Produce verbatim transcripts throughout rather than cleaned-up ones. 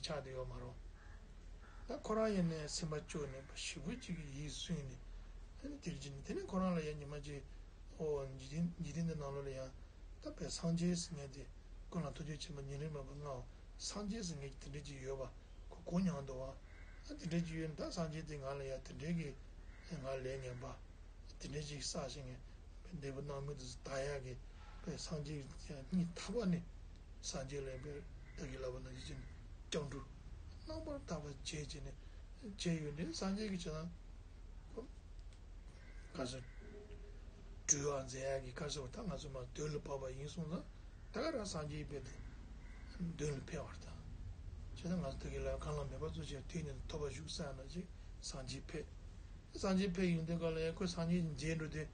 ཆགས་བསྡད་ཡོད་མ་རེད། ད་ཁོ་རང་ཡིན་ནའི་སེམས་པ་སྐྱོ་ནས་ཞེ་པོ་ཅིག་གི་ཡིད་སུན་ནས། ཨ་ནི་དེར་ཕྱིན་ནས་དེ་ནས་ཁོ་རང་ལ་ཡང་ཉི་མ་གཅིག་ཨོ་འཇིག་རྟེན་འཇིག་རྟེན་འདི་ནང་ལོགས་ལ་ཡང་ད་བས་སངས་རྒྱས་ཟེར་མཁན་དེ། ཀུན་ལ་ཐུགས་རྗེ་ཆེན་པོ་ཉེ་རིང་མེད་པར་མངའ་བ། སངས་རྒྱས་ཟེར་མཁན་དེ་འདྲ་ཅིག་ཡོད་པ་ཁོ་གོ་མྱོང་འདུག་བ། ཨ་དེ་འདྲ་ཅིག་ཡོད་ན་ད་སངས་རྒྱས་དེ་ང་ལ་ཡང་དེ་འདྲའི་གི་ང་ལས་ངན་པ་དེ་འདྲ་ཅིག་བསགས་ཤིང་ངས་འདས་པའི་སྣང་མེད་དུ་ད་ཡག་གི་བས་སངས་རྒྱས་ཀྱི་སྙིང་ཐག་པ་ནས་སངས་རྒྱས་ལ་བས་བདག་གིས་ལབ་པ་ནང་བཞིན་སྐྱབས་འགྲོ་རྣམ་པར་དག་པ་བྱས་བྱས་ནས་བྱས་ཡོད་འདི་སངས་རྒྱས་ཀྱི་བྱས་ན། ག་ཚོད། གྲོལ་བ་མཛད་ཡག་གི་ག་ཚོད་ད་ང་ཚོ་མ་དོན་ལ་བབས་པ་ཡིན་སོང་ཙང་ད་ག་རང་སངས་རྒྱས་པའི་དེ་དོན་ལ་ཕེབས་པར་ཐལ། བྱས་ན་ང་ཚོ་ད་གི་ལ་གང་ལ་མེད་པ་ཚོ་བྱས་དུས་ནས་ཐོབ་པ་བཞུགས་ས་ན་ཅིག་སངས་རྒྱས་ཕེབས། སངས་རྒྱས་ཕེབས་ཡོང་དུས་ག་ལ་ཡང་ཁོས་སངས་རྒྱས་མཇལ་འགྲོ་དུས་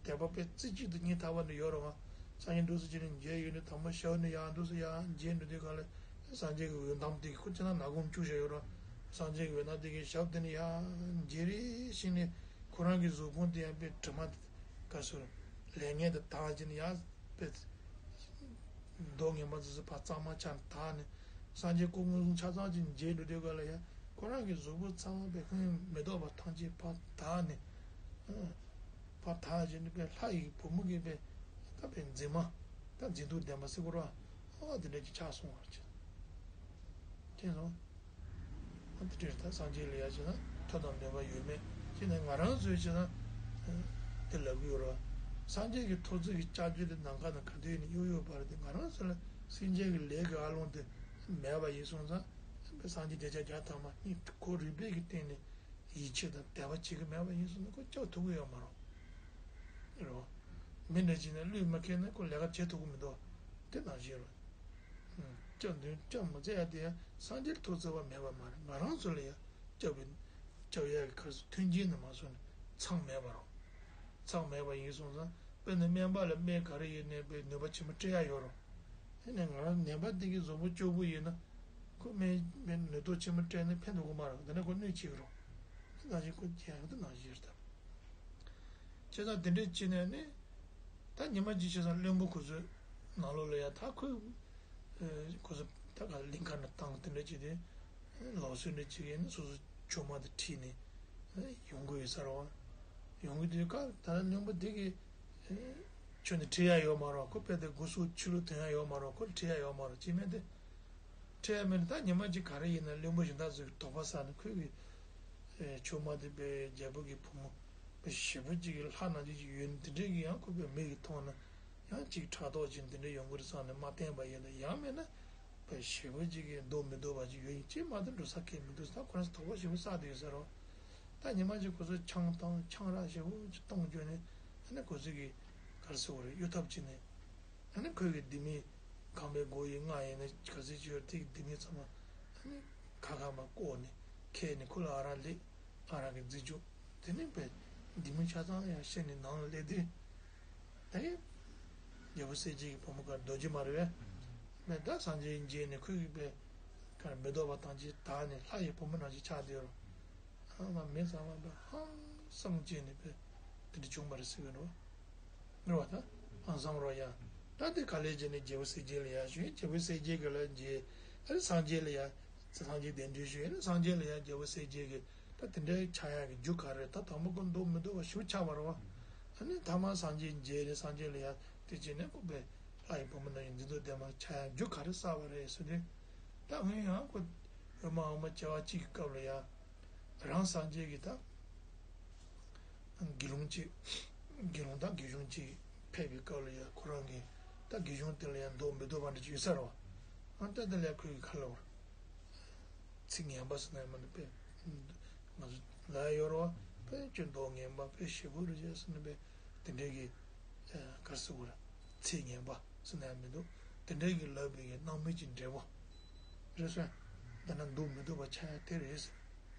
དད་པ་དཔེ་རྩེ་གཅིག་ཏུ་སྙིང་ཐག་པ་ནས་ཡོད་རུང་སངས་རྒྱས་འགྲོ་ས་ཅིག་ནས་མཇལ་ཡོང་དུས་དང་པོ་ཞབས་ནས་ཡར་འགྲོ་ས་ཡར་མཇལ་འགྲོ་དུས་ག་ལ་སངས་རྒྱས་ཀྱི་འོད་མདངས་དེ་གི་ཁོ་ཅི་ན་ནག་ཁུང་བཅུག་བཞག་ཡོད་རུང་སངས་རྒྱས་ཀྱི་འོད་མདངས་དེ་གི་ཞབས་དེ་ནས་ཡར་མཇལ་རེ་ཞིག་ནས། ཁོ་རང་གི་གཟུགས་ཕུང་དེ་ཡང་དཔེ་དྲི་མ་དེ་ག་ཚོད་ལས་ངན་དེ་དག་ཅིག་ནས་ཡང་དཔེ་མདོག་ངན་པ་ཚོ་ཚོ་ཕར་གཙང་མ་ཆགས་དག་ནས་སངས་རྒྱས་སྐུ་མངོན་སུམ་ཆ་ཚང་ཅིག་མཇལ་འགྲོ་དུས་ག་ལ་ཡང་ཁོ་རང་གི་གཟུགས་པོ་ཚང་མ་དཔེ་ཁོང་མེ་ཏོག་པ་ཐམས་ཅད་ཕར་དག་ནས་ཕར་དག་ཅིག་ནས་དཔེ་ལྷ་ཡི་བུ་མོ་གི་དཔེ་ད་དཔེ་མཛེས་མ་ད་མཛེས་སྡུག་ལྡན་པ་ཟེར་དགོས་རེད་བ། ཨ་དེ་འདྲ་ཅིག་ཆགས་སོང་བ་ཅིག་མཁྱེན་སོང་། ཨ་དེ་འདྲ་ད་སངས་རྒྱས་ལ་ཡ་བྱས་ན་ཐོབ་དང་མེད་པ་ཡོད་མེད་ཅེས་ནས་ང་རང་ཚོས་བྱས་ན་དེ་ལབ་ཀྱི་ཡོད་རེད། སངས་རྒྱས་ཀྱི་ཐུགས་བརྩེ་གི་ལྕགས་ཀྱུ་དེ་ནམ་མཁའ་ནང་ག་དུས་ནས་གཡུག་གཡུག་བར་དེ་ང་རང་ཚོ་ལ་སེམས་ཅན་གྱི་ལས་ཀྱི་ཨ་ལོང་དེ་མེད་པ་ཡིན་སོང་ཙང་སངས་རྒྱས་བརྒྱ་ཆ་བརྒྱ་ཐམ་པ་སྙིང་ཁོ་རུས་པའི་གི་སྟེང་ནས་ཡིད་ཆེས་དང་དད་པ་བྱེད་ཀྱི་མེད་པ་ཡིན་སོང་ན་ཁོ་སྐྱོབ་ཐུབ་ཀྱི་ཡོད་མ་རེད། རེད་བ། མི་འདྲ་ཅིག་ནས་བློས་མ་འཁེལ་ན་ཁོ་ལས་ཀ་བྱེད་ཐུབ་ཀྱི་མི་འདུག་དེ་ནང་བཞིན་རེད། སྐྱབས་འདུན་སྐྱབས་མ་མཛད་ཡ་དེ་ཡང་སངས་རྒྱས་ཐུགས་བརྩེ་བ་མེད་པ་མ་རེད། ང་རང་ཚོ་ལ་ཡང་སྐྱབས་པའི་སྐྱབས་ཡ་གི་ཁར་སུ་མཐུན་རྐྱེན་ནི་མ་སོང་ནས་ཚང་མེད་པ་རེད། ཚང་མེད་པ་ཡིན་སོང་ཙང་དཔེར་ན་སྨན་པ་ལ་སྨན་ག་རེ་ཡིན་ནའི་དཔེ་ནུས་པ་ཆེན་པོ་སྤྲད་ཡ་ཡོད་རེད། དེ་ནས་ང་རང་ནད་པ་དེ་གི་གཟུགས་པོ་སྐྱོ་པོ་ཡིན་ན་ཁོ་སྨན་སྨན་ནུས་སྟོབས་ཆེན་པོ་སྤྲད་ནས་ཕན་ཐོགས་ཀྱི་མ་རེད། དེ་ནས་ཁོ་གནོད་བྱེད་ཀྱི་རེད། དེ་ནང་བཞིན་ཁོ་རྒྱལ་ཡང་དུ་ནང་བཞིན་རེད། བྱས་ཙང་དེ་འདྲས་བྱས་ནས་ནི། ད་ཉི་མ་གཅིག་བྱས་ཙང་བློན་པོ་ཁོ་ཚོའི་ནང་ལོགས་ལ་ཡ་ད་ཁོས། ཁོ་ཚོ་ད་ག་གླིང་ཁ་ནས་བཏང་དེ་འདྲས་བྱས་ཏེ། ལོག་སྲོལ་འདྲ་བྱེད་ཀྱི་ཡིན་ན་སོ་སོ་ཆུང་མ་དེ་ཁྲིད་ནས། ཡོང་གི་ཡོད་ས་རེད་བ། ཡོང་གི་དུས་ཀ་ད་བློན་པོ་དེ་གིས། ཁྱོད་ནི་ཁྲིད་ཡ་ཡོད་མ་རེད། ཁོ་དཔེ་དེ་སྒོ་སུ་ཆུ་ལུ་ཐོན་ཡ་ཡོད་མ་རེད། ཁོ་ཁྲིད་ཡ་ཡོད་མ་རེད། ཅི་མེད་དེ། ཁྲིད་ཡ་མེད་ན་ད་ཉི་མ་གཅིག་ག་རེ་ཡིན་ན་བློན་པོ་གཞན་དག་ཚོ་གི་དོགས་པ་ཟ་ནས་ཁོས་གི་ཆུང་མ་དེ་དཔེ་རྒྱལ་པོ་གི་བུ་མོ་དཔེ་ཞེ་པོ་གཅིག་གི་ལྷ་ནང་བཞིན་ཅིག་ཡོད་ནི་དེ་འདྲས་གི་ཡང་ཁོ་དཔེ་མིག་གིས་མཐོང་ན་ཡང་གཅིག་ཕྲག་དོག་ཅིག་དེ་འདྲས་ཡོང་གི་རེད་བསམ་ནས་མ་བསྟན་པ་ཡིན་ན་ཡང་མེད་ན་དཔེ་ཞེ་པོ་གཅིག་གི་མདོག་མི་སྡུག་པ་ཅིག་ཡོད་ཡིན་ཅིག་མ་གཏོགས་འགྲོ་ས་གང་མི་འདུག་ད་ཁོ་རང་ཚོ་དོགས་པ་ཞེ་པོ་ཟ་བསྡད་ཡོད་ས་རེད། ད་ཉི་མ་གཅིག་ཁོ་ཚོ་ཆང་བཏང་ཆང་རག་ཞེ་པོ་ཅིག་བཏང་བཅུག་ནས་ཨ་ནི་ཁོ་ཚོ་གི་ག་རེ་ཟེར་དགོས་རེད། གཡོ་ཐབས་བྱས་ནས། ཨ་ནི་ཁོས་གི་ལྡེ་མིག་ཁང་པའི་སྒོ་ཡི་རྔ་ཡིན་ན་ག་ཚོད་ཅིག་ཡོད་དེ་གི་ལྡེ་མིག་ཚང་མ་ཨ་ནི་ཁ་ཁ་མ་བཀོག་ནས་ཁྱེར་ནས་ཁོ་ལ་ཨ་རག་སླེབས། ཨ་རག་གི་རྫི་ཆུ་དེ་ནི་པའི་ལྡེ་མིག་ཆ་ཚང་ཡང་བཤད་ནས་ནང་ལ་སླེབས་དུས། ད་གི་རྒྱལ་པོ་གསལ་རྒྱལ་གྱི་བུ་མོ་གར་རྡོ་རྗེ་མ་རེད་པས། མེ་ད་སངས་རྒྱས་མཇལ་ནས་ཁོས་གི་པའི་གར་མེ་ཏོག་པ་ཐམས་ཅད་དག་ནས་ལྷ་ཡི་བུ་མོ་ནང་བཞིན་ཆགས་བསྡད་རོ། ཨ་མ་མི་ཚང་མ་པའི་ཧང་སངས་བྱས་ནས་པའི་དེ་འདྲ་བྱུང་བ་རེད་ཟེར་གི་རོ། ངེས་པ་དང་ཨང་སང་རོ་ཡ། ད་དེ་ག་ལས་བྱས་ནས་རྒྱལ་པོ་གསལ་རྒྱལ་ལ་ཡ་ཞུས། རྒྱལ་པོ་གསལ་རྒྱལ་གི་ལ་རྗེ་ཨ་རེ་སངས་རྒྱས་ལ་ཡ། སངས་རྒྱས་གདན་འདྲེན་ཞུས་ཡ་ནི་སངས་རྒྱས་ལ་ཡ་རྒྱལ་པོ་གསལ་རྒྱལ་གི་ད་དེ་འདྲའི་ཆགས་ཡ་གི་རྒྱུ་ག་རེ། ད་དང་པོ་ཁོ་མདོག་མི་སྡུག་པ་ཞིག་ཆགས་པ་རེད་བ། ཨ་ནི་ཐ་མ་སངས་རྒྱས་མཇལ་ནས་སངས་རྒྱས་ལ་ཡ་དེ་བྱས་ནས་ཁོ་པའི་ལྷ་ཡི་བུ་མོ་ནང་བཞིན་མཛེས་སྡུག་ལྡན་པ་ཆགས་ཡ་རྒྱུ་ག་རེ་བསགས་པ་རེད་ཟེར་དུས། ད་སྔོན་ཡང་ཁོ་འོད་མ་འོད་མ་བྱ་བ་གཅིག་གི་སྐབས་ལ་ཡ། རང་སངས་རྒྱས་ཀྱི་ད། དགེ་སློང་གཅིག་དགེ་སློང་དང་དགེ་སློང་གཅིག་ཕེབས་པའི་སྐབས་ལ་ཡང་ཁོ་རང་གིས་ད་དགེ་སློང་དེ་ལ་ཡང་མདོག་མི་སྡུག་པ་འདྲ་ཅིག་ཡོད་ས་རེད་བ། ཨ་ད་དེ་ལ་ཁོས་གི་ཁ་ལོ་བར། ཚིག་ངན་པ་ཟེར་ན་ཡང་མ་འདུག་པས། ང་ཚོ་ལ་ཡང་ཡོད་རེད་བ། པས་ཁྱོད་མདོག་ངན་པ་དཔེ་ཞེ་པོ་རེད་ཅེས་ཟེར་ན་པས་དེ་འདྲའི་གི། ག་རེ་ཟེར་དགོས་རེད། ཚིག་ངན་པ་ཟེར་ན་ཡང་མི་འདུག་དེ་འདྲའི་གི་ལབ་པའི་གི་སྣང་མེད་ཀྱི་འབྲས་བུ། རེད་སོང་། འདི་ན་མདོག་མི་སྡུག་པ་ཆགས་ཡ་དེ་རེད་ཟེར།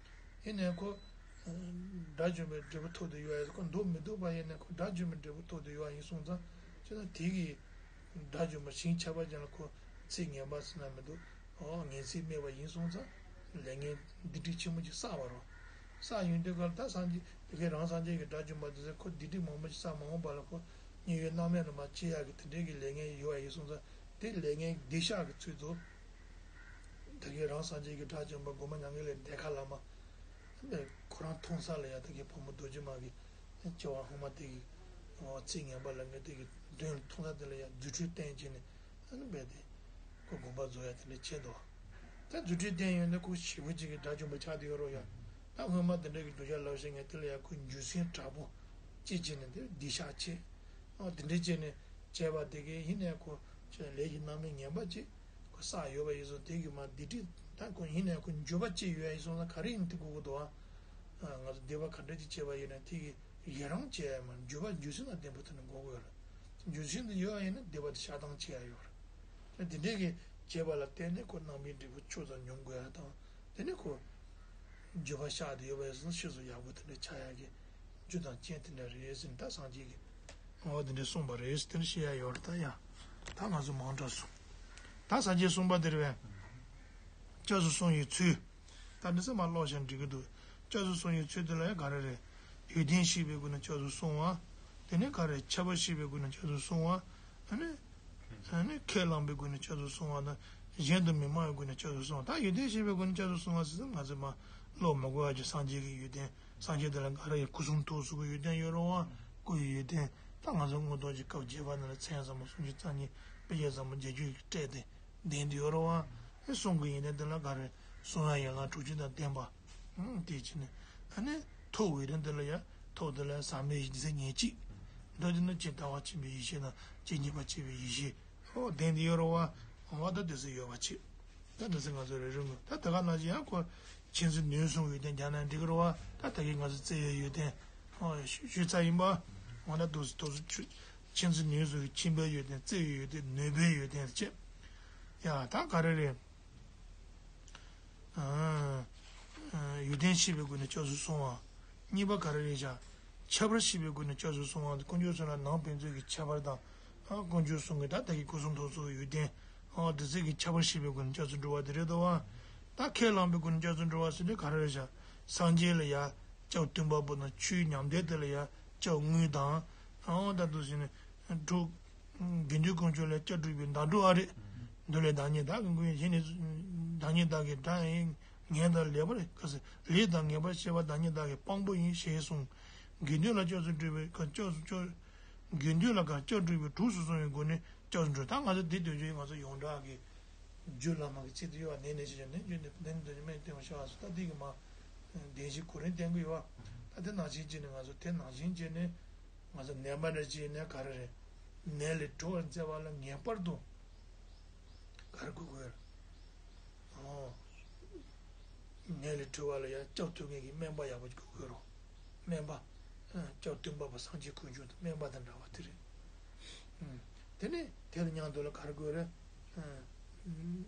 ཡིན་ནའི་ཁོ། དགྲ་བཅོམ་པའི་འབྲས་བུ་ཐོབ་ཏུ་ཡོད་ཡ་ཁོ་མདོག་མི་སྡུག་པ་ཡིན་ནའི་ཁོ་དགྲ་བཅོམ་པའི་འབྲས་བུ་ཐོབ་ཏུ་ཡོད་ཡ་ཡིན་སོང་ཙང་བྱས་ན་དེ་གི་དགྲ་བཅོམ་པ་ཞིང་ཁྱབ་པ་ཅན་ལ་ཁོ་ཚིག་ངན་པ་ཟེར་ན་མི་འདུག་ཨོ་ངན་ཚིག་སྨྲས་པ་ཡིན་སོང་ཙང་ལས་ངན་སྡིག་སྒྲིབ་ཆེན་མོ་ཅིག་བསགས་པ་རེད། བསགས་ཡོང་དུས་སྐབས་ད་སངས་རྒྱས་དེ་གའི་རང་སངས་རྒྱས་ཀྱི་དགྲ་བཅོམ་པ་དེ་ཚོས་ཁོ་སྡིག་སྒྲིབ་མང་པོ་ཅིག་བསགས་མ་འོངས་པ་ལ་ཁོ་མཉན་ཡོད་རྣམ་གཡེང་ལ་མ་སྐྱེ་ཡག་གི་དེ་འདྲའི་གི་ལས་ངན་ཡོད་པ་ཡིན་སོང་ཙང་དེ་ལས་ངན་སྡིག་བཤགས་ཀྱི་ཚུལ་དུ། ད་གིན་རང་སངས་རྒྱས་ཀྱི་དགྲ་བཅོམ་པ་མགོན་པོ་མྱ་ངན་ལས་འདས་ཁ་ལ་མ། ཁོ་རང་མཐོང་ས་ལ་ཡ་ད་གིན་བུ་མོ་རྡོ་རྗེ་མ་གི་སྐྱེ་བ་སྔོན་མ་དེ་གི་ཚིག་ངན་པ་ལ་ངས་དེ་གི་དོན་མཐོང་ས་དེ་ལ་ཡ་རྫུ་འཕྲུལ་བསྟན་བྱས་ནས་ཨ་ནི་རྦད་དེ་ཁོ་དགོངས་པ་རྫོགས་ཡ་དེ་འདྲ་བྱས་འདུག་ད་རྫུ་འཕྲུལ་བསྟན་ཡོད་ན་ཁོ་ཞེ་པོ་ཅིག་གི་དགྲ་བཅོམ་པ་ཆགས་བསྡད་ཡོད་རོགས་ཡ། ད་སྔོན་མ་དེ་འདྲ་གི་གདུལ་བྱ་ལབ་བཞིན་ངས་དེ་ལ་ཡ་ཁོ་འགྱོད་སེམས་དྲག་པོ་ཅིག་བྱས་ནས་དེ་སྡིག་བཤགས་བྱས། ཨ་དེ་འདྲ་བྱས་ནས་བྱས་པ་དེ་གས་ཡིན་ནའི་ཁོ་ལས་ཀྱི་རྣམ་སྨིན་ངན་པ་ཅིག་ཁོ་བསགས་ཡོད་པ་ཡིན་སོང་། དེ་གི་མ་སྡིག་སྒྲིབ་ད་ཁོ་ཡིན་ནའི་ཁོ་འགྱོད་པ་ཅིག་ཡོད་ཡིན་སོང་ན་ག་རེ་ཡིན་དེ་དགོས་ཀྱི་འདུག་ཨ། ང་ཚོ་སྡིག་པ་ག་འདྲ་ཅིག་བྱས་པ་ཡིན་ན་དེ་གི་ཡི་རང་བྱས་ཡ་མ་འགྱོད་པ་འགྱོད་སེམས་དང་ལྡན་པ་དེ་ནི་དགོས་ཀྱི་ཡོད་རེད། འགྱོད་སེམས་དེ་ཡོད་པ་ཡིན་ན་སྡིག་པ་དེ་བཤགས་སྟངས་བྱེད་ཡ་ཡོད་རེད། དེ་འདྲས་ཀྱི་བྱས་པ་ལ་བརྟེན་ནས་ཁོ་རྣམ་སྨིན་འབྲས་བུ་ཆུང་ཙམ་མྱོང་དགོས་ཡ་དང་། དེ་ནས་ཁོ་འགྱོད་པ་བཤགས་ཏེ་ཡོད་པ་ཡིན་ན་ཕྱིས་སུ་ཡག་པོ་དེ་འདྲ་ཆགས་ཡག་གི་རྒྱུ་དང་རྐྱེན་དེ་འདྲ་རེད་ཟེར་ནས་ད་སངས་རྒྱས་ཀྱིས་ཨོ་དེ་འདྲ་གསུངས་པ་རེད་ཟེར་དེ་འདྲ་བཤད་ཡག་ཡོད་རེད། ད་ཡ་ད་ང་ཚོ་མང་དྲགས་སོང་། ད་སངས་རྒྱས་གསུངས་པ་དེ་རེད་པས། སྐྱབས་སུ་སོང་བའི་ཚུལ། ད་འདི་ཚོ་མར་ཀློག་བཞག་འགྲིག་གི་འདུག་སྐྱབས་སུ་སོང་བའི་ཚུལ་དེ་ལ་ཡང་ག་རེ་རེད། ཡོན་ཏན་ཤེས་པའི་སྒོ་ནས་སྐྱབས་སུ་སོང་བ། དེ་ནས་ག་རེ་ཁྱད་པར་ཤེས་པའི་སྒོ་ནས་སྐྱབས་སུ་སོང་བ། ཨ་ནི། ཨ་ནི་ཁས་བླངས་པའི་སྒོ་ནས་སྐྱབས་སུ་སོང་བ་དང་གཞན་དུ་མི་སྨྲ་བའི་སྒོ་ནས་སྐྱབས་སུ་སོང་བ། ད་ཡོན་ཏན་ཤེས་པའི་སྒོ་ནས་སྐྱབས་སུ་སོང་བ་ཟེར་ཙང་ང་ཚོས་མར་ཀློག་མི་དགོས་པ་ཅིག་སངས་རྒྱས་ཀྱི་ཡོན་ཏན་སངས་རྒྱས་དེ་ལ་ག་རེ་ཡོད། སྐུ་གསུང་ཐུགས་གསུང་གི་ཡོན་ཏན་ཡོད་རེད་བ། སྐུ་ཡི་ཡོན་ཏན་ད་ང་ཚོ་མངོན་རྟོགས་ཀྱི་སྐབས་རྒྱས་པ་ནང་ལ་མཚན་ཟབ་མོ་སུམ་ཅུ་རྩ་གཉིས་དཔེ་རྒྱན་ཟབ་མོ་བརྒྱད་ཅུ་ཡི་སྤྲས་ཏེ་ལྡན་དུ་ཡོད་རེད་བ། གསུང་གི་ཡོན་ཏན་དེ་ལ་ག་རེ། གསུང་ཡ་ཡན་ལག་དྲུག་ཅུ་དང་ལྡན་པ། ཨང་དེ་བྱས་ནས་ཨ་ནི་ཐུགས་ཡོན་ཏན་དེ་ལ་ཡ་ཐུགས་དེ་ལ་ཟབ་མོའི་ཡེ་ཤེས་ཉེར་གཅིག་མདོ་དེ་ནི་ཇི་ལྟ་བ་ཆེན་པོའི་ཡེ་ཤེས་དང་ཇི་སྙེད་པ་ཆེ་བའི་ཡེ་ཤེས། ཨོ་ལྡན་དུ་ཡོད་རེད་བ། འོ་ད་དེ་ཚོ་ཡོད་པ་ཆེ། ད་འདི་ཚོ་ང་ཚོ་རེ་རེ་ངོ་ད་དེ་ག་ནང་བཞིན་ཡང་ཁོ་མཁྱེན་བརྩེ་ནུས་གསུམ་ཡོན་ཏན་སྦྱར་ན་འགྲིག་གི་རེད་བ། ད་ད་གིན་ང་ཚོ་བརྩེ་བའི་ཡོན་ཏན་ཨོ་ཞུ་ཞུས་ཚར་ཡིན་པ། འོ་ན་དུ་དུ་མཁྱེན་བརྩེ་ནུས་གསུམ་གྱི་མཁྱེན་པའི་ཡོན་ཏན་བརྩེ་བའི་ཡོན་ཏན་ནུས་པའི་ཡོན་ཏན་བཅས། ཡ་ད་ག་རེ་རེད། ཡོན་ཏན་ཤེས་པའི་སྒོ་ནས་སྐྱབས་སུ་སོང་བ། གཉིས་པ་ག་རེ་རེད་བྱ། ཁྱད་པར་ཤེས་པའི་སྒོ་ནས་སྐྱབས་སུ་སོང་བ་དཀོན་མཆོག་གསུམ་ལ་ནང་ཕན་ཚུན་གྱི་ཁྱད་པར་དང་། དཀོན་མཆོག་གསུམ་གྱི་ད་ལྟ་གི་སྐུ་གསུང་ཐུགས་སུ་ཡོད་དེ། འདི་ཚིག་གི་ཁྱད་པར་ཤེས་པའི་སྒོ་ནས་སྐྱབས་སུ་འགྲོ་བ་དེ་རེད་དོ། ད་ཁས་བླངས་པའི་སྒོ་ནས་སྐྱབས་སུ་འགྲོ་བ་ཟེར་དུས་ག་རེ་རེད་བྱ། སངས་རྒྱས་ལ་ཡ་སྐྱབས་སྟོན་པ་པོ་དང་ཆོས་ཉམས་ལྡན་དེ་ལ་ཡ་སྐྱབས་དངོས་དང་། ད་དུ་ཟེར་ནས་འགྲོ། དགེ་འདུན་དཀོན་མཆོག་ལ་སྐྱབས་སྒྲུབ་པའི་ཟླ་གྲོགས་ཨ་རེད། འདི་ལས་བདག་ཉིད་བདག་གི་མགོན་གཞན་ནི། བདག་ཉིད་བདག་གི་དགྲ་ཡིན། ངན་དང་ལེགས་པར་ག་ཟེར་ལེགས་དང་ངན་པར་ཤེས་པ་བདག་ཉིད་བདག་གི་དཔང་པོ་ཡིན་ཞེས་གསུངས། དགེ་འདུན་ལ་སྐྱབས་སུ་འགྲོ་བའི་ག་སྐྱབས་སུ་སྐྱབས། དགེ་འདུན་ལ་ག་སྐྱབས་སྒྲུབ་པའི་གྲོགས་སུ་སོང་བའི་སྒོ་ནས་སྐྱབས་སུ་འགྲོ། ད་ང་ཚོ་འདི་འདོད་རྒྱུ་ང་ཚོ་ཡོངས་གྲགས་ཀྱི་རྒྱུད་བླ་མ་གི་ཚིག་དེ་ཡོད་པ་ནས་ནས་ཤེས་ཀྱང་ནས་རྒྱུད་ནས་ནས་འདོད་རྒྱུ་སྨན་བསྟེན་པ་ཤ་བ་སུ་ད་འདི་གི་མ། བདེན་བཞི་གོ་རིམ་བསྟན་གི་ཡོད་པ། ད་དེ་ནང་བཞིན་བྱས་ནས་ང་ཚོ་དེ་ནང་བཞིན་བྱས་ནས། ང་ཚོ་ནད་པ་འདྲ་ཅིག་ཡིན་ན་ག་རེ་རེད། ནད་ལས་གྲོལ་བར་མཛད་པ་ལ་ངེས་པར་དུ་ག་རེ་དགོས་ཀྱི་ཡོད་རེད། ཨོ། ནད་ལས་གྲོལ་བ་ལ་ཡང་སྐྱབས་ཐུབ་མཁན་གྱི་སྨན་པ་ཡག་པོ་ཅིག་དགོས་ཀྱི་ཡོད་རེད། སྨན་པ། ཨ། སྐྱབས་སྟོན་པ་པོ་སངས་རྒྱས་དཀོན་མཆོག་དང་སྨན་པ་དང་འདྲ་བ་དེ་རེད། ཨུམ། དེ་ནས་དེ་ལ་མཉམ་དུ་ལ་ག་རེ་དགོས་རེད། ཨ།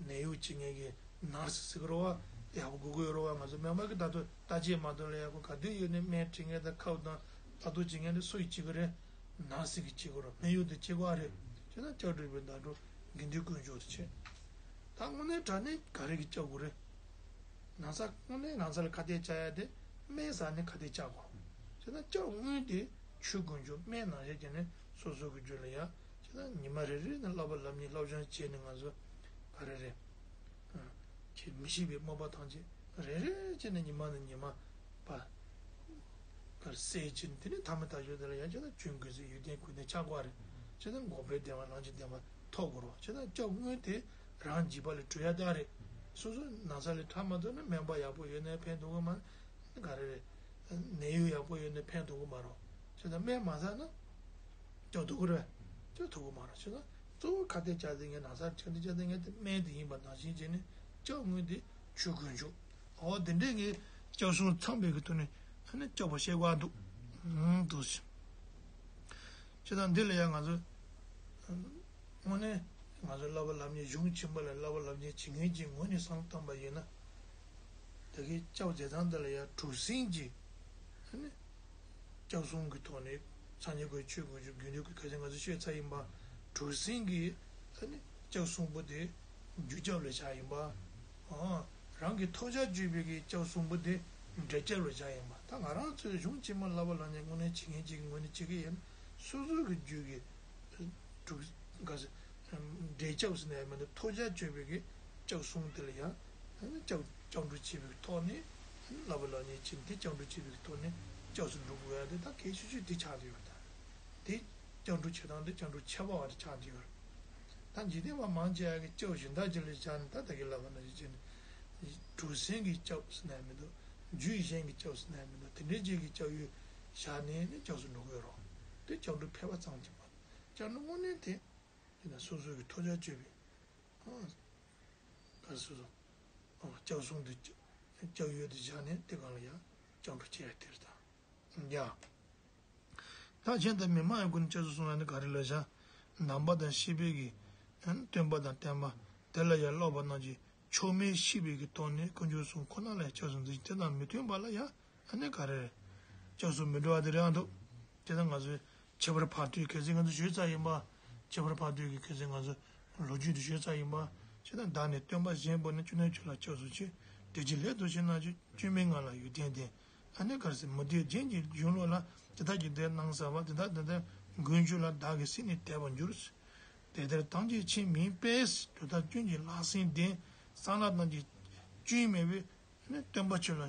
ནད་གཡོག་བྱེད་མཁན་གྱི་ནར་སི་ཟེར་གི་རེད་བ། ཡག་པོ་དགོས་ཀྱི་ཡོད་རེད་བ། ང་ཚོ་སྨན་པ་གི་ད་དུང་བརྟག་དཔྱད་མ་གཏོགས་ལ་ཡག་པོ་ག་དུས་ཡོད་ནས་སྨན་སྤྲད་མཁན་དང་ཁབ་དང་ལྟ་རྟོག་བྱེད་མཁན་དེ་སུ་ཡིས་བྱེད་ཀྱི་རེད། ནར་སི་གིས་བྱེད་ཀྱི་རེད། སྨན་གཡོག་དེ་བྱེད་དགོས་ཨ་རེད། བྱས་ན་སྐྱབས་སྒྲུབ་པའི་ཟླ་གྲོགས་དགེ་འདུན་དཀོན་མཆོག་དེ་བྱས། ད་དངོས་གནས་དྲང་གནས་ག་རེ་གིས་སྐྱོབ་དགོས་རེད། ན་ཚ་དངོས་གནས་ན་ཚ་ལ་ཁ་གཏད་བཅག་ཡ་དེ་སྨན་ཟ་ནས་ཁ་གཏད་བཅག་དགོས། བྱས་ན་སྐྱབས་དངོས་དེ་ཆོས་དཀོན་མཆོག་སྨན་ནང་བཞིན་བྱས་ནས་སོ་སོ་གི་རྒྱུད་ལ་ཡ། བྱས་ན་ཉི་མ་རེ་རེ་ནས་བསླབ་པ་ལམ་གཉིས་སློབ་སྦྱོང་བྱས་ནས་ང་ཚོ་ག་རེ་རེད། ཁྱེད་མི་ཤེས་པའི་སྨོད་པ་ཐམས་ཅད་རེ་རེ་བྱས་ནས་ཉི་མ་ནས་ཉི་མ་པ། གར་སེལ་ཕྱིན་དེ་ནི་ཐ་མ་དག་ཤོས་དེ་ལ་ཡང་བྱས་ན་ཆོས་གོས་ཟེར་ཡོན་ཏན་གོས་ནས་ཆགས་དགོས་རེད། བྱས་ན་འགོག་པའི་བདེན་པ་ལམ་གྱི་བདེན་པ་ཐོབ་དགོས་རེད། བྱས་ན་སྐྱབས་དངོས་དེ་རང་འཇིགས་པ་ལས་གྲོལ་ཡ་དེ་རེད། སོ་སོ་ན་ཚ་ལས་ཐར་མ་ཐུབ་ན་སྨན་པ་ཡག་པོ་ཡོད་ནའི་ཕན་ཐོགས་ཀྱི་མ་རེད། ག་རེ་རེད། ནད་གཡོག་ཡག་པོ་ཡོད་ནའི་ཕན་ཐོགས་ཀྱི་མ་རེད། བྱས་ན་སྨན་མ་ཟ་ན། སྐྱོབ་ཐུབ་ཀྱི་རེད། སྐྱོབ་ཐུབ་ཀྱི་མ་རེད། བྱས་ན་གཙོ་བོ་ཁ་གཏད་བཅག་ཟིན་མཁན་ན་ཚ་ཁ་གཏད་བཅག་ཟིན་མཁན་དེ་སྨན་དེ་ཡིན་པ་ནང་བཞིན་བྱས་ནས་སྐྱབས་དངོས་དེ་ཆོས་དཀོན་མཆོག་ཨོ་དེ་འདྲས་ཀྱི་སྐྱབས་གསུམ་ཚང་བའི་གི་ཐོག་ནས་ཨ་ནི་སྐྱོབ་པ་ཤེས་དགོས་འདུག་ཨང་འདུག་ཟེར། བྱས་ཙང་འདི་ལ་ཡང་ང་ཚོ་དངོས་གནས་ང་ཚོ་བསླབ་པ་ལམ་གཉེར་གཞུང་ཆེན་པོ་ལ་བསླབ་པ་ལམ་གཉེར་བྱེད་མཁན་གྱི་ངོས་ནས་བསམ་བཏང་པ་ཡིན་ན། ད་གིན་སྐྱབས་མཛད་སྟངས་འདི་ལ་ཡང་གྲུ་གཟིངས་ཀྱི་ཨ་ནི། སྐྱབས་གསུམ་གྱི་ཐོག་ནས་སངས་རྒྱས་ཀྱི་ཆོས་དཀོན་མཆོག་དགེ་འདུན་གྱི་ཁ་ཆེ་ང་ཚོ་ཤོད་ཚར་ཡིན་པ། གྲུ་གཟིངས་ཀྱི་ཨ་ནི་སྐྱབས་གསུམ་པོ་དེ་རྒྱུ་སྐྱབས་ལ་བཞག་ཡིན་པ། ཨ། རང་གི་ཐོབ་བྱ་སྤྱོད་པའི་གི་སྐྱབས་གསུམ་པོ་དེ་འབྲས་སྐྱབས་ལ་བཞག་ཡིན་པ། ད་ང་རང་ཚོའི་གཞུང་ཆེན་མོ་བསླབ་པ་ལམ་གཉེར་དངོས་གནས་བྱེད་མཁན་གཅིག་གི་ངོས་ནས་བྱེད་ཀྱི་ཡིན། སོ་སོ་གི་རྒྱུད་ཀྱི་གྲུ་ག་ཟེར་འབྲས་སྐྱབས་ཟེར་ན་ཡང་མིན་འདུག་ཐོབ་བྱ་སྤྱོད་པའི་གི་སྐྱབས་གསུམ་དེ་ལ་ཡང་ ཨ་ནི་སྐྱབས་སྐྱབས་འགྲོ་བྱེད་པའི་ཐོག་ནས་བསླབ་པ་སློབ་གཉེར་བྱས་ནས་དེ་སྐྱབས་འགྲོ་བྱེད་པའི་ཐོག་ནས་སྐྱབས་སུ་འགྲོ་དགོས་ཡ་དེ་ད་གལ་ཆེ་ཤོས་དེ་ཆགས་བསྡད་ཡོད་ད། དེ་སྐྱབས་འགྲོ་བྱེད་སྟངས་དེ་སྐྱབས་འགྲོ་ཁྱད་པར་བ་དེ་ཆགས་བསྡད་ཡོད། ད་འཇིག་རྟེན་པ་མང་ཆེ་བ་གིས་སྐྱབས་གཞན་དག་ཅིག་ལ་བཞག་ནས་ད་ད་གིན་ལབ་པ་ནང་བཞིན་བྱས་ནས་གྲུ་གཟིངས་ཀྱི་སྐྱབས་ཟེར་ན་ཡང་མི་འདུག་རྒྱུད་གཞན་གྱི་སྐྱབས་ཟེར་ན་ཡང་མི་འདུག་དེ་འདྲའི་ཅིག་གི་སྐྱབས་ཡུལ་བཞག་ནས་ནི་སྐྱབས་སུ་འགྲོ་དགོས་རེད། དེ་སྐྱབས་འགྲོ་ཕལ་པ་ཙམ་གྱིས་མ་གཏོགས་སྐྱབས་འགྲོ་དངོས་གནས་དེ། དེ་ན་སོ་སོ་གི་ཐོབ་བྱ་སྤྱོད་པའི། ཨ། ག་སོ་སོ། ཨ། སྐྱབས་སོང་དུ། སྐྱབས་ཡུལ་དུ་བཞག་ནས་དེ་གང་ལ་ཡང་སྐྱབས་འགྲོ་བྱེད་ཡ་དེར་དང་། ཡ། ད་གཞན་དག་མི་སྨྲ་བའི་སྒོ་ནས་སྐྱབས་སུ་སོང་བ་ནི་ག་རེ་ལབ་བྱ། ནང་པ་དང་ཤེས་པའི་གི། སྟོན་པ་དང་བསྟན་པ། དེ་ལ་ཡང་སློབ་པ་རྣམས་ཀྱིས་ཆོག་མིན་ཤེས་པའི་གི་ཐོག་ནས་དཀོན་མཆོག་གསུམ་ཁོ་ན་ལ་ཡང་སྐྱབས་སུ་འཛིན་ཅིང་དེ་དང་མི་མཐུན་པ་ལ་ཡང་། ཨ་ནི་ག་རེ་རེད། སྐྱབས་སུ་མི་འགྲོ་བ་དེ་རེད་ཨ་འདུག་དེ་ལྟར་ང་ཚོས་ཁྱད་པར་བར་དོའི་གལ་སྲིད་ང་ཚོ་ཞུས་ཚར་ཡིན་པ། ཁྱད་པར་བར་དོའི་གི་གལ་སྲིད་ང་ཚོ་ལོ་རྒྱུས་དེ་ཞུས་ཚར་ཡིན་པ། བྱས་ཙང་བདག་ནི་སྟོན་པ་གཞན་པོ་ནི་བཅོམ་ལྡན་ཁྱོད་ལ་སྐྱབས་སུ་མཆི། དེ་ཅི་སླད་དུ་ཞེ་ན་ཁྱོད་བཅོས་མིན་ངང་ལ་ཡོན་ཏན་ལྡན། ཨ་ནི་ག་རེ་ཟེར་མུ་སྟེགས་ཅན་གྱི་གཞུང་ལུགས་ལ་དེ་དག་གི་དེ་སྣང་ས་བ་དེ་དག་དེ་དག་མགོན་ཁྱོད་ལ་བདག་གིས་སྲིད་ནས་དད་པར་འགྱུར། དེ་ལྟར་ཐམས་ཅད་མཁྱེན་མིན་པས་གྲུབ་མཐའ་སྐྱོན་གྱི་ལག་ཟིན་ལྡན། གསང་སྔགས་རྣམས་ཀྱི་སྐྱོན་མེད་པས། ནི་སྟོན་པ་ཁྱོད་ལ་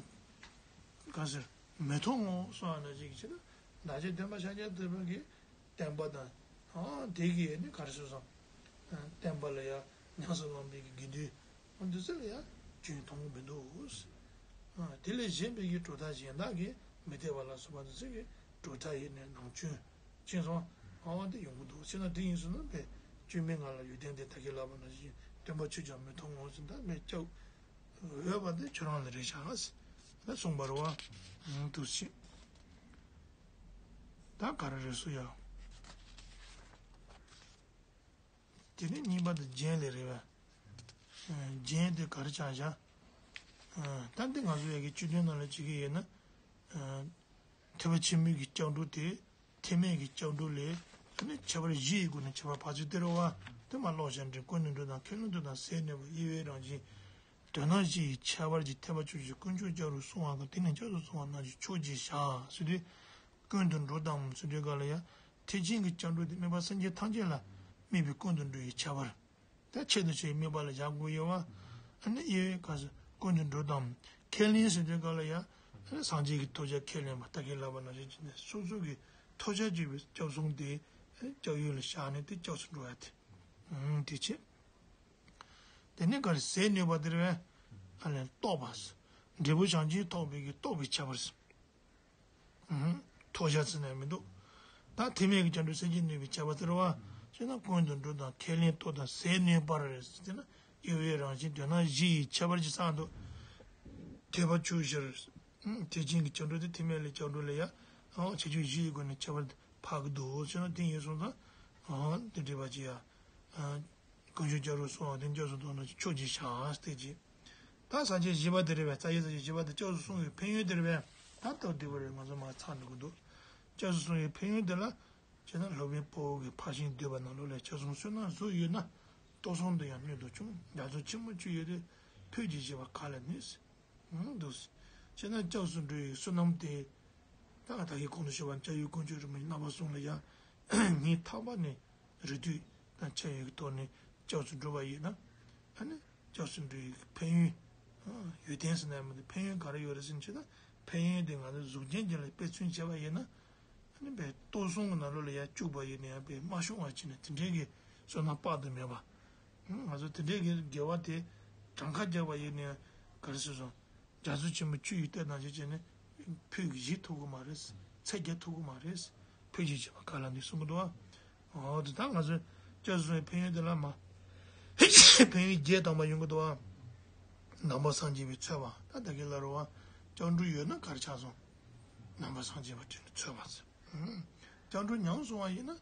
ག་ཟེར་མི་མཐོང་ངོ་གསུངས་པ་ནང་བཞིན་གྱི་ཕྱིར་ན། བདག་ཅག་སྟོན་པ་ཤཱཀྱ་ཐུབ་པ་གི་བསྟན་པ་དང་། ཨ། དེ་གི་ནི་ག་རེ་ཟེར་སོང་། བསྟན་པ་ལ་ཡང་ཉམས་སུ་བླངས་པའི་གི་དགེ་འདུན་འདི་ཚོ་ལ་ཡང་སྐྱོན་མཐོང་གི་མི་འདུག་ཨ། དེ་ལས་གཞན་པའི་གི་གྲུབ་མཐའ་གཞན་དག་གི་མི་འཐད་པ་ལ་སོགས་པ་འདི་ཚོ་གི་གྲུབ་མཐའ་ཡི་ནི་ནང་སྐྱོན་ཅན་སོང་། ཨ། དེ་ཡོང་གི་འདུག་ཅེ་ན་དེ་ཡིན་ཟེར་ན་པས་བཅོས་མིན་ངང་ལ་ཡོན་ཏན་ལྡན། ད་གིན་ལབ་པ་ནང་བཞིན་སྟོན་པ་ཁྱོད་ཀྱང་མི་མཐོང་ངོ་ཟེར། ད་མི་སྐྱབས་འོས་པ་འདི་ཁྱོད་རང་ལ་རེད་ཤག་ཟེར་ད་གསུངས་པ་རེད་བ། འདུག་སེ་ད་ག་རེ་རེད་སུ་ཡ། དེ་ནས་གཉིས་པ་དེ་རྒྱན་ལས་རེད་བ། རྒྱན་དེ་ག་རེ་ཆགས་བཞག་ད་འདི་ང་ཚོ་ཡ་གི་བཅུད་དོན་ནང་ལ་བྱེད་ཀྱི་ཡོད་ན། ཐེག་པ་ཆེན་པོའི་གི་སྐྱབས་འགྲོ་དེ། ཐེག་དམན་གྱི་སྐྱབས་འགྲོ་ལས། ཨ་ནི་ཁྱད་པར་བཞི་ཡི་སྒོ་ནས་ཁྱད་པར་ཕར་ཚུར་སྟེར་བ། དེ་མ་ཀློག་བྱ་འདྲེན་ཀུན་ཏུ་འགྲོ་དང་ཁས་ལེན་ཏོག་དང་ཟས་ནོད་པ་དབྱེ་བའི་རང་བཞིན། དོན་དམ་བཞི་ཡི་ཁྱད་པར་གྱིས་ཐེག་པ་ཆོས་ཀྱི་དཀོན་མཆོག་སྐྱབས་སུ་སོང་བ་དང་དེ་ནི་སྐྱབས་སུ་སོང་བ་རྣམས་ཀྱི་མཆོག་ཅེས་བྱ་ཟེར་དུས། ཀུན་ཏུ་འགྲོ་དང་ཟེར་དུས་ག་ལ་ཡ། ཐེག་ཆེན་གྱི་སྐྱབས་འགྲོ་དེ་དམིགས་པ་སེམས་ཅན་ཐམས་ཅད་ལ་དམིགས་པའི་ཀུན་ཏུ་འགྲོ་བའི་ཁྱད་པར། ད་ཆེད་དུ་བྱས་དམིགས་པ་ལ་བཞག་དགོས་ཡོད་བ། ཨ་ནི་དབྱེ་བའི་སྐབས་སུ་ཀུན་ཏུ་འགྲོ་དང་། ཁས་ལེན་ཟེར་དུས་ག་ལ་ཡ། ཨ་ནི་སངས་རྒྱས་ཀྱི་ཐོབ་བྱ་ཁས་ལེན་པ་ད་གིན་ལབ་པ་ནང་བཞིན་བྱས་ནས་སོ་སོ་གི་ཐོབ་བྱ་བྱེད་པའི་སྐྱབས་སོང་དེ། ཨ་ནི་སྐྱབས་ཡུལ་ལ་བཞག་ནས་དེ་སྐྱབས་སུ་འགྲོ་ཡ་དེ། ཨང་། དེ་བྱས། དེ་ནས་ག་རེ་ཟས་ནོད་པ་དེར་བས། ཨ་ལས་རྟོགས་པ། འབྲས་བུ་བྱང་ཆུབ་ཐོབ་པའི་གི་རྟོགས་པའི་ཁྱད་པར། ཐོབ་བྱ་ཟེར་ནས་མི་འདུག་ད་ཐེག་དམན་གྱི་སྐྱབས་འགྲོ་སེམས་བསྐྱེད་ནུས་པའི་ཁྱད་པར་དེ་རེད་བ། ཅེ་ན་ཀུན་ཏུ་འགྲོ་དང་ཁས་ལེན་ཏོག་དང་ཟས་ནོད་པར་ཟེར་ན་དབྱེ་བའི་རང་བཞིན་དོན་དམ་བཞི་ཡི་ཁྱད་པར་གྱི་ས་འདུག་ཐེག་པ་ཆོས་བཞིར། ཐེག་ཆེན་གྱི་སྐྱབས་འགྲོ་དེ་ཐེག་དམན་ལས་སྐྱབས་འགྲོ་ལས་ཡང་། ཁྱད་ཆོས་བཞི་ཡི་སྒོ་ནས་ཁྱད་པར་འཕགས་ཀྱི་འདུག་ཅེ་ན་དེ་ཡིན་སོང་ཙང་། དེ་འགྲེལ་པ་ཅི་ཡ། དཀོན་མཆོག་སྐྱབས་སུ་སོང་བ་དེ་སྐྱབས་སུ་སོང་བ་ན་མཆོག་ཅེས་བྱ་སྟེ་ཅི། ད་ས་བཅད་བཞི་པ་དེ་རེད་པས། རྩ་བའི་ས་བཅད་བཞི་པ་དེ་སྐྱབས་སུ་སོང་བའི་ཕན་ཡོན་དེ་རེད་པས། ད་སྟབས་བདེ་པོ་རེད། ང་ཚོ་མར་ཚར་འགྲོ་གི་འདུག་སྐྱབས་སུ་སོང་བའི་ཕན་ཡོན་དེ་ལ། བྱས་ན་སློབ་དཔོན་དཔའ་བོ་གིས་ཕར་ཕྱིན་བསྡུས་པ་ནང་ལོགས་ལ་སྐྱབས་སོང་བསོད་ནམས་གཟུགས་ཡོད་ན། ལྟོ་ཚང་དུ་ཡང་སྣོད་དུ་ཆུང་། རྒྱ་མཚོ་ཆེན་པོ་བཅུ་ཡོད་དེ། ཕུད་ཀྱིས་བཞེས་པ་ག་ལ་ནུས། འདུག་བྱས་ན་སྐྱབས་སུ་འགྲོ་བའི་བསོད་ནམས་དེ། ད་ད་གིན་གོང་དུ་ཞུས་པ་སྐྱབས་ཡུལ་དཀོན་མཆོག་རིན་པོ་ཆེ་རྣམ་པ་གསུམ་ལ་ཡང་། ཉིན་རྟག་པར་ནི་རེ་ལྟོས་དང་འཆར་ཡན་གྱི་ཐོག་ནས་སྐྱབས་སུ་འགྲོ་བ་ཡིན་ན། ཨ་ནི་སྐྱབས་སུ་འགྲོ་བའི་ཕན་ཡོན། ཡོན་ཏན་ཟེར་ན་ཡང་མི་འདུག་ཕན་ཡོན་ག་རེ་ཡོད་རེད་ཟེར་ན། ཕན་ཡོན་དེ་ང་ཚོ་གཟུགས་ཅན་གྱི་ལ་དཔེ་མཚོན་བྱས་པ་ཡིན་ན། ཨ་ནི་པའི་ལྟོ་ཚང་གི་ནང་ལོགས་ལ་ཡར་བཅུག་པ་ཡིན་ན་ཡང་པའི་མ་ཤོང་བ་བྱས་ནས་དེ་འདྲའི་གི་བསོད་ནམས་དཔག་ཏུ་མེད་པ། ང་ཚོ་དེ་འདྲའི་གི་དགེ་བ་དེ་གྲངས་ཀ་བརྒྱབ་པ་ཡིན་ན་ཡང་ག་རེ་ཟེར་སོང་། རྒྱ་མཚོ་ཆེན་པོ་བཅུ་ཡི་སྟོད་ནང་བཞིན་བྱས་ནས་ཕུད་ཀྱིས་བཞེས་ཐུབ་ཀྱི་མ་རེད། ཚད་བརྒལ་ཐུབ་ཀྱི་མ་རེད། ཕུད་ཀྱིས་བཞེས་པ་ག་ལ་ནུས་གསུང་གི་འདུག་ཨ། འོ་དེ་ད་ང་ཚོས་སྐྱབས་སུ་སོང་བའི་ཕན་ཡོན་དེ་ལ་མ། ཕན་ཡོན་བརྒྱད་དང་པ་ཡོང་གི་འདུག་ཨ། ནང་པ་སངས་རྒྱས་པའི་ཚོད་དཔག་ད་ད་གིན་ལ་རུ་བ། སྐྱབས་འགྲོ་ཡོད་ན་ག་རེ་ཆགས་སོང་། ནང་པ་སངས་རྒྱས་པ་དེ་ཚོད་དཔག་ཟེར། སྐྱབས་འགྲོ་ཉམས་སོང་བ་ཡིན་ན།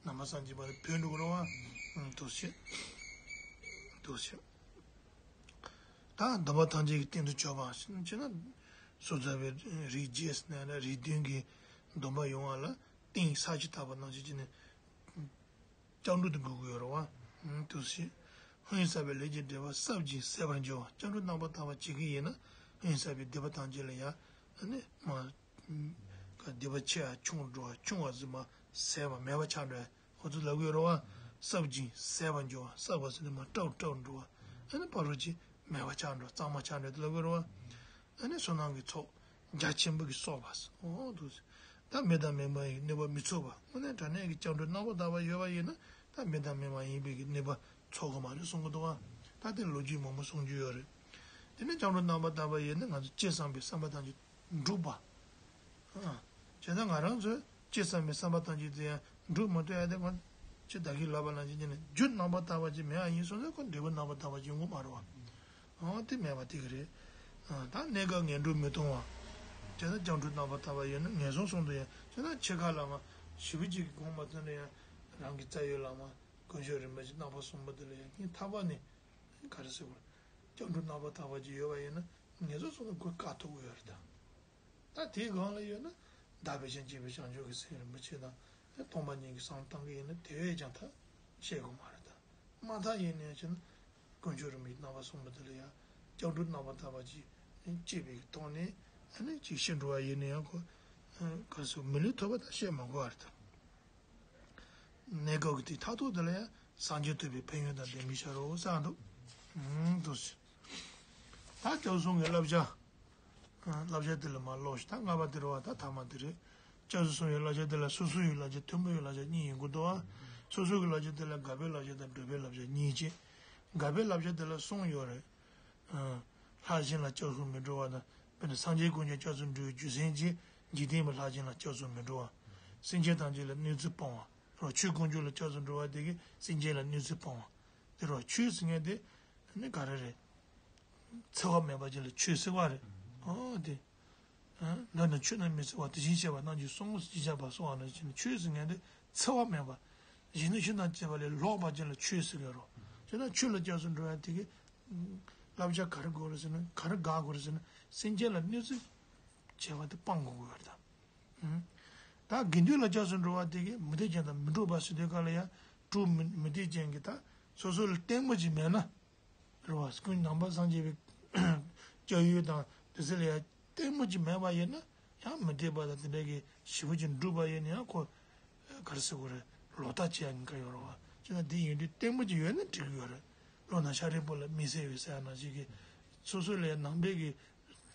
ནང་པ་སངས་རྒྱས་པ་དེ་བོས་འགྲོ་གི་རུ་བ། འདུག་སེ། འདུག་སེ། ད་སྡོམ་པ་ཐམས་ཅད་ཀྱི་སྟེང་དུ་གྱུར་པ་ཞེས་ན། སོ་ཐར་པའི་རིགས་བརྒྱད་ཟེར་ན་རིགས་བདུན་གྱི་སྡོམ་པ་ཡོང་བ་ལ་གཏིང་ས་བཅད་བརྟག་པ་ནང་བཞིན་བྱས་ནས་སྐྱབས་འགྲོ་དེ་དགོས་ཀྱི་ཡོད་རེད་བ། འདུག་སེ། སྔོན་བསགས་པའི་ལས་ཀྱི་འབྲས་བུ་ཟབ་ཅིང་ཟད་པར་འགྱུར་བ། སྐྱབས་འགྲོ་རྣམ་པར་དག་པ་བྱེད་ཀྱི་ཡིན་ན་སྔོན་བསགས་པའི་སྡིག་པ་ཐམས་ཅད་ལ་ཡང་ནི་མ། སྡིག་པ་ཆེ་བ་ཆུང་འགྲོ་བ་ཆུང་བ་ཟེར་མ་ཟད་པ་མེད་པ་ཆགས་འགྲོ་བ། ཁོ་ཚོ་ལབ་ཀྱི་ཡོད་རེད་བ། ཟབ་ཅིང་ཟད་པར་འགྱུར་བ། ཟབ་པ་ཟེར་ནས་མ་སྐྲག་སྐྲག་འགྲོ་བ། ཨ་ནི་ཕ་རོལ་ཕྱིན་ མེད་པ་ཆགས་འགྲོ། གཙང་མ་ཆགས་འགྲོ་དེ་ལ་གོ་རེད་བ། ཨ་ནི་བསོད་ནམས་ཀྱི་ཚོགས་རྒྱ་ཆེན་པོ་གིས་གསོག་པ། འོ་འདུག་སེ། ད་མེ་དང་མེ་མ་ཡིན་གནོད་པ་མི་ཚུགས་པ། དངོས་གནས་དྲང་གནས་ཀྱི་སྐྱབས་འགྲོ་རྣམ་པར་དག་པ་ཡོད་པ་ཡིན་ན་ད་མེ་དང་མེ་མ་ཡིན་པའི་གི་གནོད་པ་ཚོགས་ཀྱི་མ་རེད་གསུང་གི་འདུག་བ། ད་དེ་ལོ་རྒྱུས་མང་པོ་གསུང་རྒྱུ་ཡོད་རེད། དེ་ནས་སྐྱབས་འགྲོ་རྣམ་པར་དག་པ་ཡིན་ན་ང་ཚོ་ཅི་བསམ་པའི་བསམ་པ་ཐམས་ཅད་འགྲུབ་པ། ཨ། བྱས་ཙང་ང་རང་ཚོས་ཅི་བསམ་པའི་བསམ་པ་ཐམས་ཅད་དེ་ཡང་འགྲུབ་མ་ཐུབ་ཡ་དེ་ཁོ་ཅི་བདག་གིས་ལབ་པ་ནང་བཞིན་བྱས་ནས་རྒྱུ་རྣམ་པར་དག་པ་ཅིག་མེད་པ་ཡིན་སོང་ཙང་ཁོ་འབྲས་བུ་རྣམ་པར་དག་པ་ཅིག་ཡོང་གི་མ་རེད་བ། ཨང་དེ་མེད་པ་དེ་ག་རེད། ཨ། ད་གནས་སྐབས་ངན་འགྲོར་མི་ལྟུང་བ། བྱས་ཙང་སྐྱབས་འགྲོ་རྣམ་པར་དག་པ་ཡོད་ན་ངན་སོང་གསུམ་དུ་ཡང་བྱས་ཙང་ཕྱེད་ཀ་ལ་མ་ཞེ་པོ་ཅིག་གི་གོང་མ་ཚོ་ནས་ཡང་རང་གི་རྩ་བའི་བླ་མ་དཀོན་མཆོག་རིན་པོ་ཆེ་རྣམ་པ་གསུམ་པོ་དེ་ལ་ཡང་སྙིང་ཐག་པ་ནས་ག་རེ་ཟེར་དགོས། སྐྱབས་འགྲོ་རྣམ་པར་དག་པ་ཅིག་ཡོད་པ་ཡིན་ན་ངན་སོང་གསུམ་དུ་སྒོས་བཀག་ཐུབ་ཀྱི་ཡོད་རེད་ད། ད་དེའི་སྒང་ལ་ཡོད་ན་བདག་བས་ཀྱང་སྐྱེས་པའི་བྱང་ཆུབ་ཀྱི་སེམས་རིན་པོ་ཆེ་དང་སྟོང་པ་ཉིད་ཀྱི་བསམ་བཏང་གི་ཡིན་ན་དེ་བས་ཀྱང་ད་བཤད་དགོས་མ་རེད་ད། མ་མཐའ་ཡིན་ནའི་ཕྱིན་དཀོན་མཆོག་རིན་པོ་ཆེ་རྣམ་པ་གསུམ་པོ་དེ་ལ་ཡང་སྐྱབས་འགྲོ་རྣམ་པར་དག་པ་ཅིག་སྐྱེས་པའི་ཐོག་ནས་ཨ་ནི་ཅིག་ཤི་འགྲོ་བ་ཡིན་ན་ཡང་ཁོ་ག་རེ་ཟེར་མི་ལུས་ཐོབ་པ་དང་བཤད་མ་དགོས་པ་རེད་ད། གནས་སྐབས་ཀྱི་དེ་མཐར་ཐུག་དེ་ལ་ཡང་སངས་རྒྱས་ཐོབ་པའི་ཕན་ཡོན་དང་ལྡན་པའི་ཕྱིར་རོ་གསུངས་འདུག་ཨུམ་འདུག་སེ། ད་སྐྱབས་གསུམ་གྱི་བསླབ་བྱ། ཨ། བསླབ་བྱ་དེ་ལ་མར་ཀློག་ཞིག་ད་ལྔ་པ་དེ་རེད་བ། ད་ཐ་མ་དེ་རེད། སྐྱབས་སུ་སོང་བའི་བསླབ་བྱ་དེ་ལ་སོ་སོ་ཡི་བསླབ་བྱ་མཐུན་པ་ཡི་བསླབ་བྱ་གཉིས་ཡིན་དགོས་འདུག་བ། སོ་སོ་གི་བསླབ་བྱ་དེ་ལ་དགག་པའི་བསླབ་བྱ་དང་སྒྲུབ་པའི་བསླབ་བྱ་གཉིས་བྱས། དགག་པའི་བསླབ་བྱ་དེ་ལ་གསུམ་ཡོད་རེད། ཨ། ལྷ་གཞན་ལ་སྐྱབས་སུ་མི་འགྲོ་བ་དང་། དཔེར་ན་སངས་རྒྱས་དཀོན་མཆོག་སྐྱབས་སུ་འགྲོ་བའི་རྒྱུ་མཚན་གྱིས་འཇིག་རྟེན་པའི་ལྷ་གཞན་ལ་སྐྱབས་སུ་མི་འགྲོ་བ། སེམས་ཅན་ཐམས་ཅད་ལ་གནོད་འཚེ་སྤོང་བ། རོ། ཆོས་དཀོན་མཆོག་ལ་སྐྱབས་སུ་འགྲོ་བ་དེ་གིས་སེམས་ཅན་ལ་གནོད་འཚེ་སྤོང་བ། དེ་རོ། ཆོས་ཟེར་མཁན་དེ་ནི་ག་རེ་རེད། འཚེ་བ་མེད་པ་ཅིག་ལ་ཆོས་ཟེར་བ་རེད། ཨོ་དེ། འདི་ནི་ཆོས་རྣམས་མི་འཚེ་བ་དེ་བཞིན་གཤེགས་པ་རྣམས་ཀྱིས་གསུངས་ཞེས་བྱ་བ་སོགས་ཨ་ནི་ཆོས་ཟེར་མཁན་དེ་འཚེ་བ་མེད་པ། གཞན་དོན་ཕྱིར་དང་བཅས་པ་ལས་ལོག་པ་ཅན་ལ་ཆོས་ཟེར་གི་རོ། བྱས་ན་ཆོས་ལ་སྐྱབས་སུ་འགྲོ་ཡ་དེ་གི་བསླབ་བྱ་ག་རེ་དགོས་རེད་ཟེར་ན། ག་རེ་དགག་དགོས་རེད་ཟེར་ན། སེམས་ཅན་ལ་གནོད་འཚེ་བྱས་པ་དེ་སྤང་དགོས་ཀྱི་ཡོད་རེད་ད། ད་དགེ་འདུན་ལ་སྐྱབས་སུ་འགྲོ་བ་དེ་གི་མུ་སྟེགས་ཅན་དང་མི་འགྲོགས་པ་ཟེར་དུས་སྐབས་ལ་ཡ། དྲུག་མུ་མུ་སྟེགས་ཅན་གྱི་ད་སོ་སོ་ལ་ལྟད་མོ་ཅིག་མེད་ན། རེད་བ། ཀུན་ནང་པ་སངས་རྒྱས་པའི་སྐྱབས་ཡུལ་དང་དེ་ཚོ་ལ་ཡང་ལྟད་མོ་ཅིག་མེད་པ་ཡིན་ན་ཡང་མུ་སྟེགས་པ་དང་དེ་འདྲ་གི་ཞེ་པོ་ཅིག་འགྲུབ་པ་ཡིན་ན་ཡང་ཁོ་ག་རེ་ཟེར་དགོས་རེད། ལོག་ལྟ་བྱེད་ཡ་ཉེན་ཁ་ཡོད་རེད་བ། བྱས་ན་དེ་ཡིན་དུས་ལྟད་མོ་ཅིག་ཡོད་ན་འགྲིག་གི་ཡོད་རེད། བློ་ན་ཤཱ་རིའི་བུ་ལ་མིག་གསལ་བའི་ཟེར་ཡ་ནང་བཞིན་གྱི་སོ་སོ་ལ་ཡང་ནང་པའི་གི་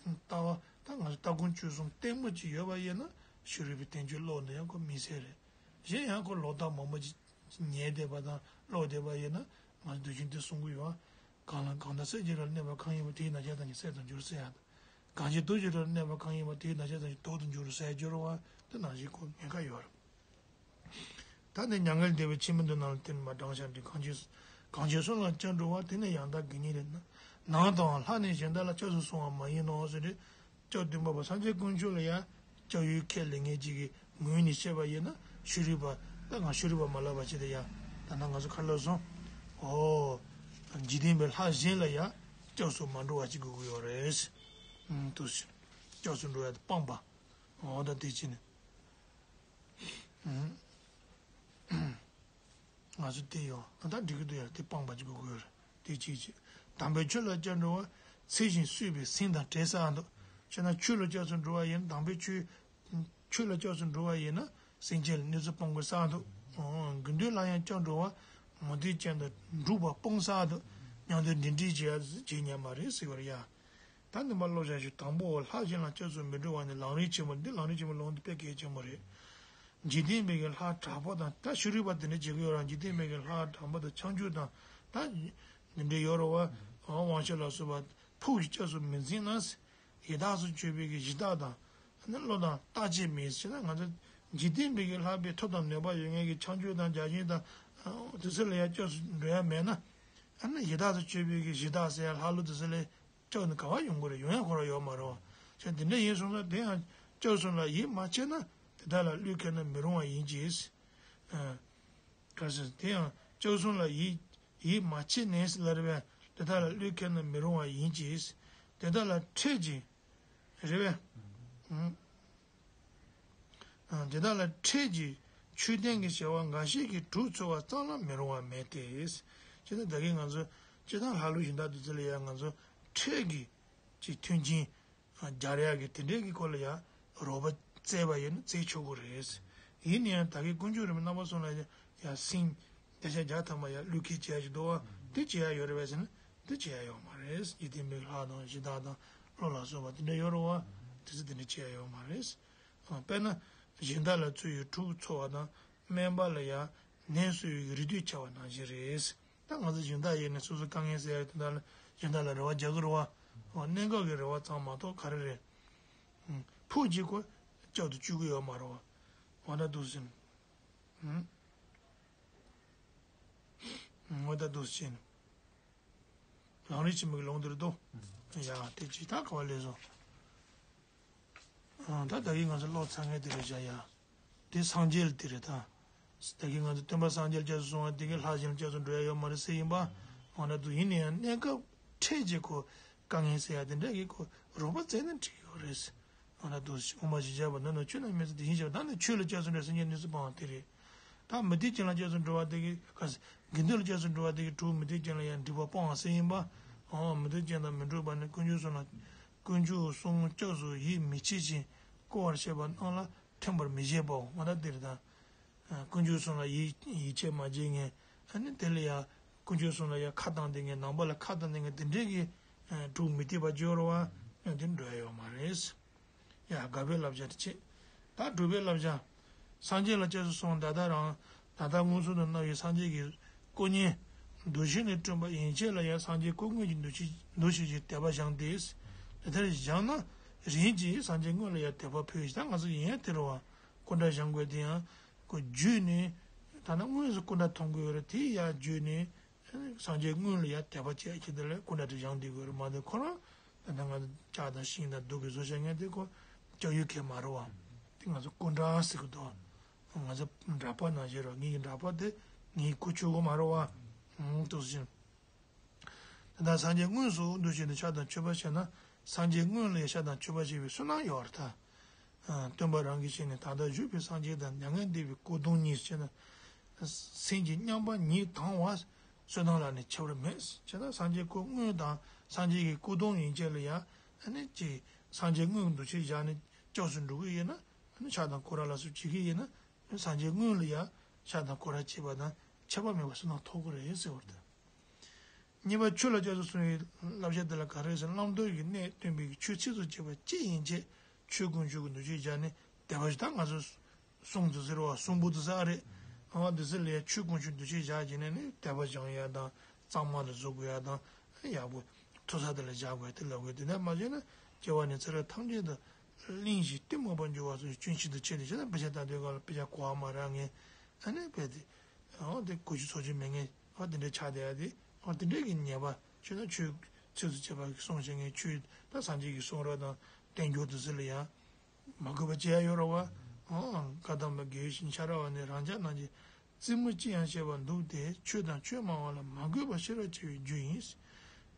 ལྟ་བ། ད་ང་ཚོ་སྟ་གོན་བཅུ་གསུམ་ལྟད་མོ་ཅིག་ཡོད་པ་ཡིན་ན་ཤཱ་རིའི་བུའི་བསྟན་བཅོས་ཀློག་ན་ཡང་ཁོ་མིག་གསལ་རེད། གཞན་ཡང་ཁོ་ལོག་ལྟ་མང་པོ་ཅིག་ཉན་བསྡད་པ་དང་ཀློག་བསྡད་པ་ཡིན་ན། ང་ཚོ་དུས་རྒྱུན་དུ་གསུང་གི་ཡོད། གང་ལ་གང་དག་སེམས་ཅན་རབ་ལ་གནས་པ་གང་ཡིན་པ་དེའི་ན་ཆ་དང་ནི་སྲེད་དུ་འགྱུར་ཟེར་ཡ་དང་། གང་ཞིག་དུག་ཅན་རབ་ལ་གནས་པ་གང་ཡིན་པ་དེའི་ན་ཆ་དང་ནི་དུག་ཏུ་འགྱུར་ཟེར་ཡ་འགྱུར་བ་དེ་ནང་བཞིན་ཁོ་ཉེན་ཁ་ཡོད་རེད། ད་ནི་མྱ་ངན་འདས་པའི་ཕྱི་མའི་མདོ་རྣམས་ལ་བརྟེན་པར་བགྲང་བྱ་འདི། གང་ཕྱིར་གང་ཕྱིར་གསུམ་ལ་སྐྱབས་འགྲོ་བ། དེ་ནི་ཡང་དག་དགེ་བསྙེན་ལས་ན། ནང་དུའང་ལྷ་ནི་གཞན་དག་ལ་སྐྱབས་སུ་སོང་བ་མ་ཡིན་ནོ་ཟེར་ཏེ། སྐྱབས་སྟོན་པ་པོ་སངས་རྒྱས་དཀོན་མཆོག་ལ་ཡང་སྐྱབས་ཡུལ་ཁས་ལེན་མཁན་ཅིག་གི་ངོས་ནས་བཤད་པ་ཡིན་ན་ཤཱ་རིའི་བུ། ད་ང་ཤཱ་རིའི་བུ་མ་ལབ་པ་བྱས་ཏེ་ཡ། ད་ནང་ང་ཚོ་ག་རེ་ལབ་སོང་། ཨོ། འཇིག་རྟེན་པའི་ལྷ་གཞན་ལ་ཡང་སྐྱབས་སུ་མ་འགྲོ་བ་ཅིག་དགོས་ཀྱི་ཡོད་རེད། ཨུམ། དུ་སྐྱབས་སུ་འགྲོ་ཡ་དེ་སྤངས་པ། ཨོ་ད་དེ་བྱས་ནས། ཨུམ། ང་ཚོ་དེ་ཡང་ད་འགྲིག་གི་འདུག་ཡ། དེ་སྤངས་པ་ཅིག་དགོས་ཀྱི་ཡོད་རེད། དེ་གཅིག་བྱས། དམ་པའི་ཆོས་ལ་སྐྱབས་འགྲོ་བ། འཚེ་ཞིང་གསོད་པའི་སེམས་དང་བྲལ་ཟེར་འདུག་བྱས་ན་ཆོས་ལ་སྐྱབས་སུ་འགྲོ་བ་ཡིན་ན། དམ་པའི་ཆོས་ཆོས་ལ་སྐྱབས་སུ་འགྲོ་བ་ཡིན་ན་སེམས་ཅན་ལ་གནོད་འཚེ་སྤོང་དགོས་ཟེར་འདུག་ཨོ། དགེ་འདུན་ལ་ཡང་སྐྱབས་འགྲོ་བ། མུ་སྟེགས་ཅན་དང་འགྲོགས་པ་སྤོང་ཟེར་འདུག་མཉམ་དུ་འབྲེལ་འདྲིས་བྱེད་ཡ་བྱེད་ཉན་པ་རེད་ཟེར་བ་རེད་ཡ། ད་འདི་མ་ཀློག་བྱ་ཞིག་དང་པོ་ལྷ་གཞན་ལ་སྐྱབས་སུ་མི་འགྲོ་བ་ནི་ལམ་རིམ་ཆེན་མོ། འདི་ལམ་རིམ་ཆེན་མོ་ལོངས་འདི་དཔེ་གལ་ཆེན་པོ་རེད། འཇིག་རྟེན་པའི་གི་ལྷ་དྲག་པོ་དང་། ད་ཤཱ་རིའི་བུ་དེ་འདྲ་བྱེད་ཀྱི་ཡོད་ར། འཇིག་རྟེན་པའི་གི་ལྷ་དྲག་པོ་དང་ཕྱག་མཆོད་དང་། ད་འདི་འདྲ་ཡོད་ར་བ། དབང་ཕྱུག་ལ་སོགས་པ་ཕུགས་ཀྱི་སྐྱབས་སུ་མི་འཛིན་ན། ཡི་དྭགས་སུ་སྤྱོད་པའི་གི་གཞི་བདག་དང་། ཨ་ནི་བློ་དང་བརྟག་དཔྱད་མེད་ཟེར་ན། ང་ཚོ་འཇིག་རྟེན་པའི་གི་ལྷག་པའི་མཐུ་དང་ནུས་པ་ཡོད་མཁན་གྱི་ཕྱག་མཆོད་དང་བརྒྱ་བྱིན་དང་། དེ་ཚོ་ལ་ཡང་སྐྱབས་སུ་འགྲོ་ཡ་མེད་ན། ཨ་ནི་ཡི་དྭགས་སུ་སྤྱོད་པའི་གི་གཞི་བདག་ཟེར་ཡ་ལྷ་ཀླུ་དེ་ཚོ་ལ་སྐྱབས་ནི་ག་བ་ཡོང་གི་རེད། ཡོང་ཡ་ཁོ་རང་ཡོད་མ་རེད་བ། བྱས་དེ་འདྲ་ཡིན་སོང་ཙང་དེ་ཡང་སྐྱབས་གསུམ་ལ་ཡིད་མ་ཆེས་ན་དེ་དག་ལ་བློས་འཁེལ་ན་མི་རུང་བ་ཡིན་གྱི། ཨ། ག་ཟེར། དེ་ཡང་སྐྱབས་གསུམ་ལ་ཡིད་ཡིད་མ་ཆེས་ནས་ལ་རེ་བས་དེ་དག་ལ་བློས་འཁེལ་ན་མི་རུང་བ་ཡིན་གྱི། དེ་དག་ལ་ཕྲད་ཀྱི་རེ་བས། ཨང་། དེ་དག་ལ་ཕྲད་ཀྱི་ཆོས་ལྡན་གྱི་བྱ་བ་འགའ་ཞིག་གིས་གྲོགས་འཚོལ་བ་ཙམ་ལ་མི་རུང་བ་མེད་དེ། ཅེས་ན་ད་གིན་ང་ཚོ་སྤྱིར་བཏང་ལྷ་ཀླུ་གཞི་བདག་དེ་ཚོ་ལ་ཡང་ང་ཚོ་ཕྲད་ཀྱི་ཅིག་མཐུན་རྐྱེན་སྦྱར་ཡག་གི་དེ་འདྲའི་གི་སྐོར་ལ་ཡང་རོགས་པ་བཙལ་བ་ཡིན་ན་བཙལ་ཆོག་གི་རེད། ཡིན་ན་ཡང་ད་གིན་དཀོན་མཆོག་རིན་པོ་རྣམ་པ་གསུམ་ལ་ཡང་སེམས་བརྒྱ་ཆ་བརྒྱ་ཐམ་པ་ཡང་བློས་འཁེལ་བྱེད་ཡག་ཅིག་འདུག་བ། དེ་བྱེད་ཡག་ཡོད་རེད་པས་ཟེར་ན། དེ་བྱེད་ཡ་ཡོད་མ་རེད། འཇིག་རྟེན་པའི་ལྷ་དང་གཞི་བདག་དང་ཀླུ་ལ་སོགས་པ་དེ་འདྲ་ཡོད་རེད་བ། དེ་ཚོ་དེ་འདྲ་བྱེད་ཡ་ཡོད་མ་རེད། ཨ། དཔེར་ན་གཞན་དག་ལ་ཚུལ་ཡོད་ཕྲུ་གུ་འཚོ་བ་དང་སྨན་པ་ལ་ཡང་ནད་གསོ་བའི་རེ་ལྟོས་འཆའ་བ་ནང་བཞིན་རེད། ད་ང་ཚོ་སྦྱིན་བདག་ཡིན་ནས་སོ་སོ་དཀའ་ངལ་སེལ་ཡ་དེ་དག་ལ་སྦྱིན་བདག་ལ་རེ་བ་རྒྱག་གི་རེད་བ། འོ། གནད་འགག་གི་རེ་བ་ཙམ་མ་གཏོགས་ག་རེ་རེད། ཕུགས་ཀྱི་ཁོ་བསྐྱར་དུ་བཅུག་གི་ཡོད་མ་རེད་བ། འོ་ད་འདུག་ཟིན། འོ་ད་འདུག་ཟིན། ལམ་རིམ་ཆེན་མོའི་ལུང་དེར་འདུག་ཡ། དེ་ཅི་ད་ག་བ་ལས་སོ། ཨ། ད་ད་གིན་ང་ཚོ་ཀློག་ཚར་མཁན་དེ་རེད་བཞག་ཡ། དེ་སངས་རྒྱས་ལ་དེ་རེད་ད། ད་གིན་ང་ཚོ་སྟོན་པ་སངས་རྒྱས་ལ་སྐྱབས་སུ་སོང་བ་དེ་གིན་ལྷ་གཞན་ལ་སྐྱབས་སུ་འགྲོ་ཡ་ཡོད་མ་རེད་ཟེར་ཡིན་པ། འོ་ན་འདུག་ཡིན་ན་ཡང་གནས་སྐབས་འཕྲལ་གྱི་ཁོ་དཀའ་ངལ་སེལ་ཡ་དེ་འདྲ་གི་ཁོ་རོགས་པ་བཙལ་ན་འགྲིག་གི་ཡོད་རེད། འོ་ན་འདུག་དབུ་མ་བཞི་བརྒྱ་པ་ནི་ནི་ཆོས་རྣམས་མེད་ཚེ་དེ་བཞིན་གཤེགས་པ། ད་ནི་ཆོས་ལ་སྐྱབས་སུ་འགྲོ་སེམས་ཅན་ནུས་སུ་སྤང་བ་དེ་རེད། ད་མུ་སྟེགས་ཅན་ལ་སྐྱབས་སུ་འགྲོ་བ་དེ་གིས་ག་ས། དགེ་འདུན་ལ་སྐྱབས་སུ་འགྲོ་བ་དེ་གིས་གྲོགས་མུ་སྟེགས་ཅན་ལ་ཡང་སྒྲིབ་པ་སྤང་བ་ཟེར་ཡིན་པ། འོ། མུ་སྟེགས་ཅན་དང་མི་འགྲོགས་པ་ནི་དཀོན་མཆོག་གསུམ་ལ། དཀོན་མཆོག་གསུམ་སྐྱབས་སུ་ཡིད་མི་ཆེས་ཤིང་བསྐོར་བར་བྱེད་པ་རྣམས་ལ་ཐིམ་པར་མི་བྱེད་པའོ། འོ་ན་དེ་རེད་ད། དཀོན་མཆོག་གསུམ་ལ་ཡིད་ཡིད་ཆེས་མ་བྱེད་མཁན། ཨ་ནི་དེ་ལ་ཡང་དཀོན་མཆོག་གསུམ་ལ་ཡང་ཁ་བཏང་བསྡད་མཁན། ནང་པ་ལ་ཁ་བཏང་བསྡད་མཁན་དེ་འདྲས་ཀྱི་གྲོགས་མུ་སྟེགས་པ་སྦྱོར་བ་ཡང་དེ་འགྲོ་ཡ་ཡོད་མ་རེད། ཡ། དགག་པའི་བསླབ་བྱ་དེ་བྱེད། ད་སྒྲུབ་པའི་བསླབ་བྱ། སངས་རྒྱས་ལ་སྐྱབས་སུ་སོང་། ད་ལྟ་རང་ད་ལྟ་སྔོན་སོང་དུ་སྣང་བའི་སངས་རྒྱས་ཀྱི་སྐུ་བརྙན་འདུ་ཤེས་ནི་བསྐྲུན་པ་ཡན་ཆད་ལ་ཡང་སངས་རྒྱས་སྐུ་དངོས་ཀྱི་འདུ་ཤེས་འདུ་ཤེས་ཀྱི་དད་པ་བཞེངས་ཏེ། དེ་ལྟར་བཞེངས་ན་རིམ་གྱིས་སངས་རྒྱས་དངོས་ལ་ཡང་དད་པ་འཕེལ་ཞིང་། ད་ང་ཚོ་ཡིན་ཡང་དེ་རེད་བ། སྐུ་འདྲ་བཞེངས་དགོས་དེ་ཡང་ཁོ་བརྒྱུད་ནས། ད་ནི་དངོས་སུ་སྐུ་འདྲ་མཐོང་གི་ཡོད་རེད། དེ་ཡང་བརྒྱུད་ནས། སངས་རྒྱས་དངོས་ལ་ཡང་དད་པ་བྱེད་ཀྱི་དེ་ལ་སྐུ་འདྲ་དེ་བཞེངས་བསྡད་དགོས་རེད་མ་གཏོགས། ཁོ་རང་ད་ལྟ་ང་ཚོ་ལྕགས་དང་ཤིང་དང་རྡོ་གིས་བཟོས་བཞག་མཁན་དེ་ཁོ་སྐྱབས་ཡུལ་གང་མ་རེད་བ། དེ་ང་ཚོ་སྐུ་འདྲ་ཟེར་གི་འདུག་ང་ཚོ་འདྲ་པར་ནང་བཞིན་རེད། ངེད་ཀྱི་འདྲ་པར་དེ་ངའི་སྐུ་ཆོས་གོ་མ་རེད་བ། ཨང་། འདུག་སེ་བྱས། ད་ལྟ་སངས་རྒྱས་དངོས་སུ་འདུ་ཤེས་ནས་ཕྱག་དང་མཆོད་པ་བྱས་ན། སངས་རྒྱས་དངོས་ལ་ཡང་ཕྱག་དང་མཆོད་པ་བྱེད་པའི་བསོད་ནམས་ཡོད་རེད་ད། ཨ། སྟོན་པ་རང་གི་ཞལ་ནས། ད་ལྟ་བཞུགས་པའི་སངས་རྒྱས་དང་མྱ་ངན་འདས་པའི་སྐུ་གདུང་གཉིས་བྱས་ན། སེམས་ཀྱི་མཉམ་པ་ཉིད་དང་བ་བསོད་ནམས་ལ་ནི་ཁྱད་པར་མེད། བྱས་ན་སངས་རྒྱས་སྐུ་དངོས་དང་སངས་རྒྱས་ཀྱི་སྐུ་གདུང་ཡན་ཆད་ལ་ཡང་། ཨ་ནི་ཅིག་སངས་རྒྱས་དངོས་ཀྱི་འདུ་ཤེས་བཞག་ནས་སྐྱབས་སུ་འགྲོ་གི་ཡིན་ན། ཨ་ནི་ཕྱག་དང་སྐོར་ར་ལ་སོགས་བྱེད་ཀྱི་ཡིན་ན། སངས་རྒྱས་དངོས་ལ་ཡང་ཕྱག་དང་སྐོར་ར་བྱེད་པ་དང་ཁྱད་པར་མེད་པར་བསོད་ནམས་ཐོབ་ཀྱི་རེད་ཟེར་བ་རེད། གཉིས་པ་ཆོས་ལ་སྐྱབས་སུ་སོང་བའི་བསླབ་བྱ་དེ་ལ་ག་རེ་ཟེར། བླང་དོར་གྱི་གནས་སྟོན་པའི་ཆོས་ཚིགས་སུ་བཅད་པ་གཅིག་ཡན་ཆད་ཆོས་དཀོན་མཆོག་གི་འདུ་ཤེས་བཞག་ནས་དད་པ་ཞིག་ད་ང་ཚོ་གསུང་དུ་ཟེར་བ། གསུང་འབུལ་དུ་ཟེར་བ་རེད། འོ། འདི་ཚོ་ལ་ཡང་ཆོས་དཀོན་མཆོག་འདུ་ཤེས་བཞག་བྱས་ནས་ནི་དད་པ་བྱང་ཡ་དང་། གཙང་མ་ལ་བཟོ་དགོས་ཡ་དང་། ཡག་པོ་ཐོས་ས་དེ་ལ་བཞག་དགོས་ཡ་དེ་ལབ་དགོས། དེ་འདྲ་མ་བྱས་ན་སྐྱེ་བ་ནས་ཚེ་རབས་ཐམས་ཅད་དུ་གླེན་ཞིང་གཏི་མུག་པར་འགྱུར་བ་སོགས་ཀྱི་སྐྱོན་ཆེན་དུ་ཆེ་སྟེ། བྱས་ན་དཔེ་ཆ་ལྟ་དུས་སྐབས་ལ་དཔེ་ཆ་གོ་བ་མ་རག་མཁན། ཨ་ནི་དཔེ་དེ། འོ། དེ་གོ་རྒྱུ་ཚོར་རྒྱུ་མེད་མཁན། འོ། དེ་འདྲའི་ཆགས་བསྡད་ཡ་དེ། འོ། དེ་འདྲའི་གི་ཉེས་པ་ཆོས་ན། ཆོས་ཚིགས་སུ་བཅད་པ་གི་གསུང་བཤད་མཁན། ཆོས་ད་སངས་རྒྱས་ཀྱི་གསུང་རབ་དང་བསྟན་འགྱུར་དེ་ཚོ་ལ་ཡང་མ་གུས་པ་བྱེད་ཡ་ཡོད་རེད་བ། འོ། བཀའ་གདམས་པ་དགེ་བའི་བཤེས་གཉེན་ཆ་ར་བ་ནི་རང་ཅག་རྣམས་ཀྱིས་རྩེད་མོ་ཅི་ཡང་བྱེད་པར་འདུག་སྟེ། ཆོས་དང་ཆོས་སྨྲ་བ་ལ་མ་གུས་པ་ཤེས་རབ་ཆེ་བའི་རྒྱུ་ཡིན།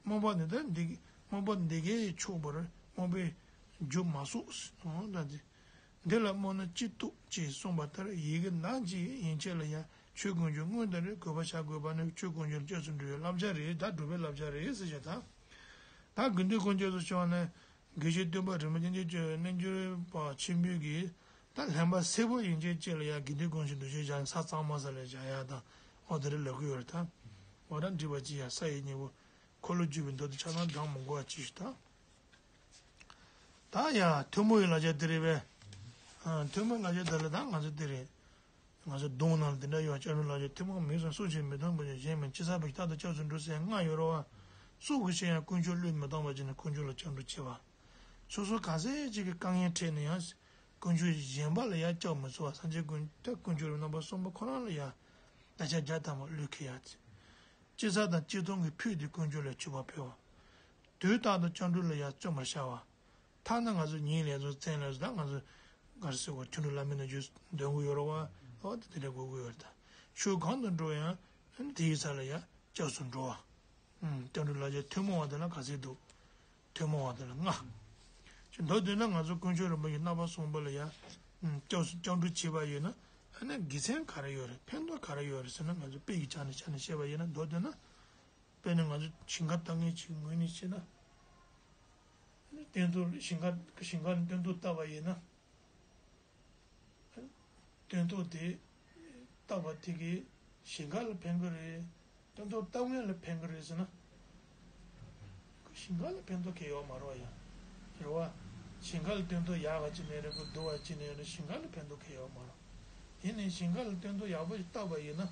རྨོངས་པ་ནི་ད་འདི་རྨོངས་པ་འདི་གས་ཆོག་པར་རྨོངས་པའི་རྒྱུ་མ་གསོག། འོ། ད་འདི། འདི་ལ་རྨོངས་ན་ཅི་ལྟོགས་ཅེས་གསུངས་པ་ལྟར། ཡི་གེ་ནག་ཅིག་ཡན་ཆད་ལ་ཡང་ཆོས་དཀོན་མཆོག་དངོས་དང་རེ་གུས་པ་བྱ་དགོས་པ་ནི་ཆོས་དཀོན་མཆོག་ལ་སྐྱབས་སུ་འགྲོ་བའི་བསླབ་བྱ་རེད། ད་སྒྲུབ་པའི་བསླབ་བྱ་རེད་ཟེར་བྱས། ད་ད་དགེ་འདུན་དཀོན་མཆོག་ཏུ་སྐྱབས་སུ་སོང་ནས། དགེ་བཤེས་སྟོན་པ་རིན་པོ་ཆེ་རྣལ་འབྱོར་པ་ཆེན་པོའི་གི་ད་ལྷན་པ་སེར་པོ་ཡན་ཆད་ཅིག་ལ་ཡང་དགེ་འདུན་དཀོན་མཆོག་འདུ་ཤེས་བཞག་ནས་ས་གཙང་མ་ས་ལ་བཞག་ཡ་དང་། འོ། དེ་འདྲ་ལབ་ཀྱི་ཡོད་རེད་ད། འོ། ད་འགྲིག་པ་ཅིག་ཡ། ས་ཡི་སྙིང་པོ་འཁོར་ལོས་སྒྱུར་བའི་མདོ་དེ་ཆ་ཚང་བགྲང་མི་དགོས་པ་ཅིག་ཞིག་ད། ད་ཡ་ཐུན་མོང་བའི་བསླབ་བྱ་དེ་རེད་པས། ཨ། ཐུན་མོང་བསླབ་བྱ་དེ་ལ་ད་ང་ཚོ་དེ་རེད། ང་ཚོ་གདུང་ནང་ལ་དེ་འདྲ་ཡོད། སྐྱབས་འགྲོའི་བསླབ་བྱ། ཐུན་མོང་མིང་གསུམ་སུ་ཞིག་མི་མཐུན་པ་ཞིག་གཞན་མིན། ཅི་བསགས་པའི་རྟག་ཏུ་སྐྱབས་སུ་འགྲོ་ཟེར་ལྔ་ཡོད་རེད་བ། སུ་གིས་བཤད་ཡང་དཀོན་མཆོག་བློས་མི་བཏང་བ་བྱས་ནས་དཀོན་མཆོག་ལ་སྐྱབས་འགྲོ་བྱེད་པ། སོ་སོ་ག་ཚད་ཅིག་གི་དཀའ་ངལ་འཕྲད་ན་ཡང་དཀོན་མཆོག་གཞན་པ་ལ་ཡང་སྐྱབས་མི་འཚོལ་བ། སངས་རྒྱས་དཀོན་ད་དཀོན་མཆོག་རྣམ་པ་གསུམ་པོ་ཁོ་རང་ལ་ཡང་བརྡ་ཆད་བརྒྱ་ཐམ་པ་བློས་འཁེལ་ཡ། ཅི་བསགས་དང་ཅི་མཐོང་གི་ཕུད་དེ་དཀོན་མཆོག་ལ་མཆོད་པ་ཕུལ་བ། དུས་རྟག་ཏུ་སྐྱབས་འགྲོ་ལ་ཡང་བརྩོན་པར་བྱ་བ། ཐ་ན་ང་ཚོ་ཉིན་ལས་ཚོ་མཚན་ལས་ཚོ་ད་ང་ཚོ་ག་རེ་ཟེར་བ། ཐུན་དྲུག་བླ་མའི་རྣལ་འབྱོར་འདོན་གྱི་ཡོད་རེད་བ། འོ། དེ་དེ་འདྲ་དགོས་ཀྱི་ཡོད་རེད་ད། ཆོས་གང་དུ་འགྲོ་ཡང་དེའི་ས་ལ་ཡང་སྐྱབས་སུ་འགྲོ་བ། ཨུམ། སྐྱབས་འགྲོའི་བསླབ་བྱ་ཐུན་མོང་བ་དེ་ལ་ག་ཚད་འདུག་ཐུན་མོང་བ་དེ་ལ་ལྔ། ཅིག་མདོར་བསྡུས་ན་ང་ཚོ་དཀོན་མཆོག་རིན་པོ་ཆེའི་རྣམ་པ་གསུམ་པོ་ལ་ཡང་སྐྱབས་སུ་སྐྱབས་འགྲོ་བྱེད་པ་ཡིན་ན། ཨ་ནི་དགེ་མཚན་ག་རེ་ཡོད་རེད། ཕན་ཐོགས་ག་རེ་ཡོད་རེད་ཟེར་ན། ང་ཚོ་དཔེ་གི་ཆ་ནས་ཆ་ནས་བཤད་པ་ཡིན་ན། མདོར་བསྡུས་ན། དཔེར་ན་ང་ཚོ་ཞིང་ཁ་བཏབ་མཁན་ཅིག་ངོས་ནས་བཤད་ན། སྟོན་ཐོག་ཞིང་ཁ་ཞིང་ཁ་ནས་སྟོན་ཐོག་བཏབ་པ་ཡིན་ན། སྟོན་ཐོག་དེ་བཏབ་པ་དེ་གིས་ཞིང་ཁ་ལ་ཕན་གི་རེད། སྟོན་ཐོག་བཏབ་མཁན་ལ་ཕན་གི་རེད་ཟེར་ན། ཞིང་ཁ་ལ་ཕན་ཐོགས་གང་ཡང་ཡོད་མ་རེད་ཡ། རེད་བ། ཞིང་ཁ་ལ་སྟོན་ཐོག་ཡག་ག་ཅི་ནས་རེད། གོ་སྡུག་ག་ཅི་ནས་རེད། ཞིང་ཁ་ལ་ཕན་ཐོགས་གང་ཡང་ཡོད་མ་རེད། ཡིན་ནའི་ཞིང་ཁ་ལ་སྟོན་ཐོག་ཡག་པོ་ཞིག་བཏབ་པ་ཡིན་ན།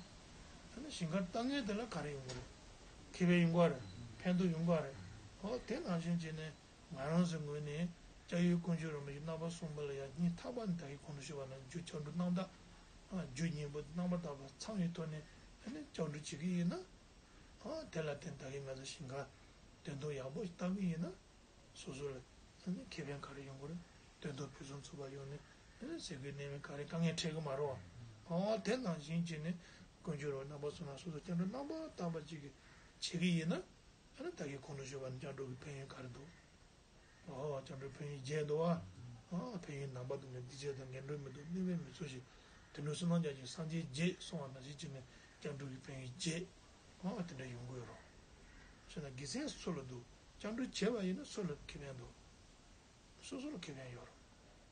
ཨ་ནི་ཞིང་ཁ་བཏབ་མཁན་དེ་ལ་ག་རེ་ཡོང་གི་རེད། ཁེ་ཕན་ཡོང་གི་རེད། ཕན་ཐོགས་ཡོང་གི་རེད། ཨོ་དེ་ནང་བཞིན་བྱས་ནས་ང་རང་ཚོའི་ངོས་ནས་སྐྱབས་ཡུལ་དཀོན་མཆོག་རིན་པོ་ཆེ་རྣམ་པ་གསུམ་པ་ལ་ཡང་སྙིང་ཐག་པ་ནས་ད་གིན་གོང་དུ་ཞུས་པ་ནང་བཞིན་རྒྱུ་སྐྱབས་འགྲོ་རྣམ་དག་རྒྱུ་སྙིང་པོ་རྣམ་པར་དག་པ་ཚང་བའི་ཐོག་ནས་ཨ་ནི་སྐྱབས་འགྲོ་བྱེད་ཀྱི་ཡིན་ན། ཨ་དེ་ལ་བརྟེན་ད་གིན་ང་ཚོ་ཞིང་ཁ་སྟོན་ཐོག་ཡག་པོ་ཞིག་བཏབ་ཀྱི་ཡིན་ན། སོ་སོ་ལ་ཨ་ནི་ཁེ་ཕན་ག་རེ་ཡོང་གི་རེད། སྟོན་ཐོག་ཕུན་སུམ་ཚོགས་པ་ཡོང་ནས་ཨ་ནི་ཟས་གོས་གནས་མལ་ག་རེ་དཀའ་ངལ་འཕྲད་ཀྱི་མ་རེད་བ། ཨ་དེ་ནང་བཞིན་བྱས་ནས་དཀོན་མཆོག་རིན་པོ་ཆེ་རྣམ་པ་གསུམ་ལ་སོ་སོ་སྐྱབས་འགྲོ་རྣམ་པར་དག་པ་ཅིག་གིས་བྱེད་ཀྱི་ཡིན་ན། ཨ་ནི་ད་གིན་གོང་དུ་ཞུས་པ་ནི་སྐྱབས་འགྲོ་གི་ཕན་ཡོན་ག་རེ་འདུག་ཨོ་སྐྱབས་འགྲོའི་ཕན་ཡོན་བརྒྱད་འདུག་བ། ཨོ་ཕན་ཡོན་རྣམ་པ་དང་ནི་སྡིག་སྦྱོང་དང་ངན་འགྲོའི་མི་ལྡོག་གནོད་པའི་མི་ཚུགས་ཤིང་། དུད་འགྲོ་བསོད་ནམས་རྒྱ་ཆེན་སངས་རྒྱས་བརྒྱད་གསུངས་པ་ནང་བཞིན་བྱས་ནས་སྐྱབས་འགྲོ་གི་ཕན་ཡོན་བརྒྱད། ཨོ་དེ་འདྲ་ཡོང་གི་ཡོད་རེད། བྱས་ན་དགེ་མཚན་སུ་ལ་འདུག་སྐྱབས་འགྲོ་བྱས་པ་ཡིན་ན་སུ་ལ་ཁེ་ཕན་འདུག་སོ་སོ་ལ་ཁེ་ཕན་ཡོད་རེད།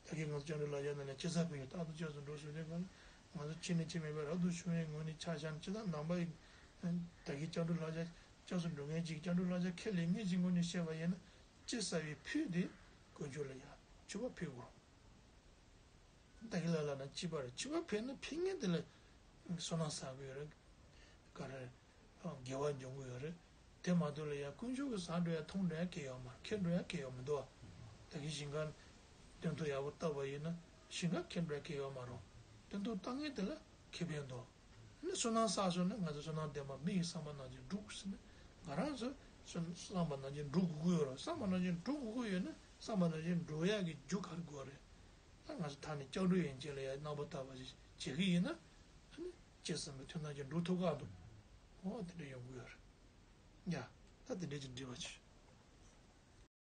ད་གིན་ང་ཚོ་སྐྱབས་འགྲོའི་བསླབ་བྱ་ནང་ནས་ཅི་ཟ་ཕན་ཡོན་རྟག་ཏུ་སྐྱབས་སུ་འགྲོ་ཞུ་དུས་སྒང་ལ་ང་ཚོ་ཁྱིམ་ནས་ཁྱིམ་མེད་པར་རབ་ཏུ་བྱུང་བའི་ངོས་ནས་ཆ་བཞག་ན་སྤྱིར་བཏང་ནང་པ་ཡི་ད་གིན་སྐྱབས་འགྲོའི་བསླབ་བྱ་སྐྱབས་སུ་འགྲོ་མཁན་ཅིག་སྐྱབས་འགྲོའི་བསླབ་བྱ་ཁས་ལེན་མཁན་ཅིག་ངོས་ནས་བཤད་པ་ཡིན་ན། ཅི་ཟ་བའི་ཕུད་དེ་དཀོན་མཆོག་ལ་ཡང་མཆོད་པ་ཕུལ་དགོས། ད་གིན་ལ་ལ་ན་སྤྱི་པ་རེད། མཆོད་པ་ཕུལ་ན་ཕུལ་མཁན་དེ་ལ་བསོད་ནམས་བསགས་ཀྱི་ཡོད་རེད། ག་རེ་དགེ་བ་འབྱུང་གི་ཡོད་རེད། དེ་མ་གཏོགས་ལ་ཡང་དཀོན་མཆོག་གིས་ཟ་འགྲོ་ཡ་འཐུང་འགྲོ་ཡ་གང་ཡང་ཡོད་མ་རེད། ཁྱེར་འགྲོ་ཡ་གང་ཡང་ཡོད་མི་འདུག་བ། ད་གིན་ཞིང་ཁ་སྟོན་ཐོག་ཡག་པོ་བཏབ་པ་ཡིན་ན་ཞིང་ཁ་ཁྱེར་འགྲོ་ཡ་གང་ཡང་ཡོད་མ་རེད། སྟོན་ཐོག་བཏབ་མཁན་དེ་ལ་ཁེ་ཕན་འདུག་ནི་བསོད་ནམས་བསགས་སོང་ན་ང་ཚོ་བསོད་ནམས་ལྡན་པ་མི་ཡི་བསམ་པ་ནང་བཞིན་འགྲུབ་ཟེར་ནས་ང་རང་ཚོ་བསོད་བསམ་པ་ནང་བཞིན་འགྲུབ་དགོས་ཀྱི་ཡོད་རེད། བསམ་པ་ནང་བཞིན་འགྲུབ་དགོས་ཀྱི་ཡོད་ན་བསམ་པ་ནང་བཞིན་འགྲུབ་ཡག་གི་རྒྱུ་ག་རེ་དགོས་རེད། ད་ང་ཚོ་ད་ནི་སྐྱབས་འགྲོ་ཡན་ཆད་ལ་ཡང་རྣམ་པར་དག་པ་ཞིག་བྱེད་ཀྱི་ཡིན་ན་ཨ་ནི་ཅི་བསམ་པའི་དོན་ཐམས་ཅད་འགྲུབ་ཐུབ་ཀྱི་འདུག་ཨོ་དེ་འདྲ་ཡོང་གི་ཡོད་རེད། ཡ་ད་དེ་འདྲ་ཅིག་འདྲི་བ་བྱེད།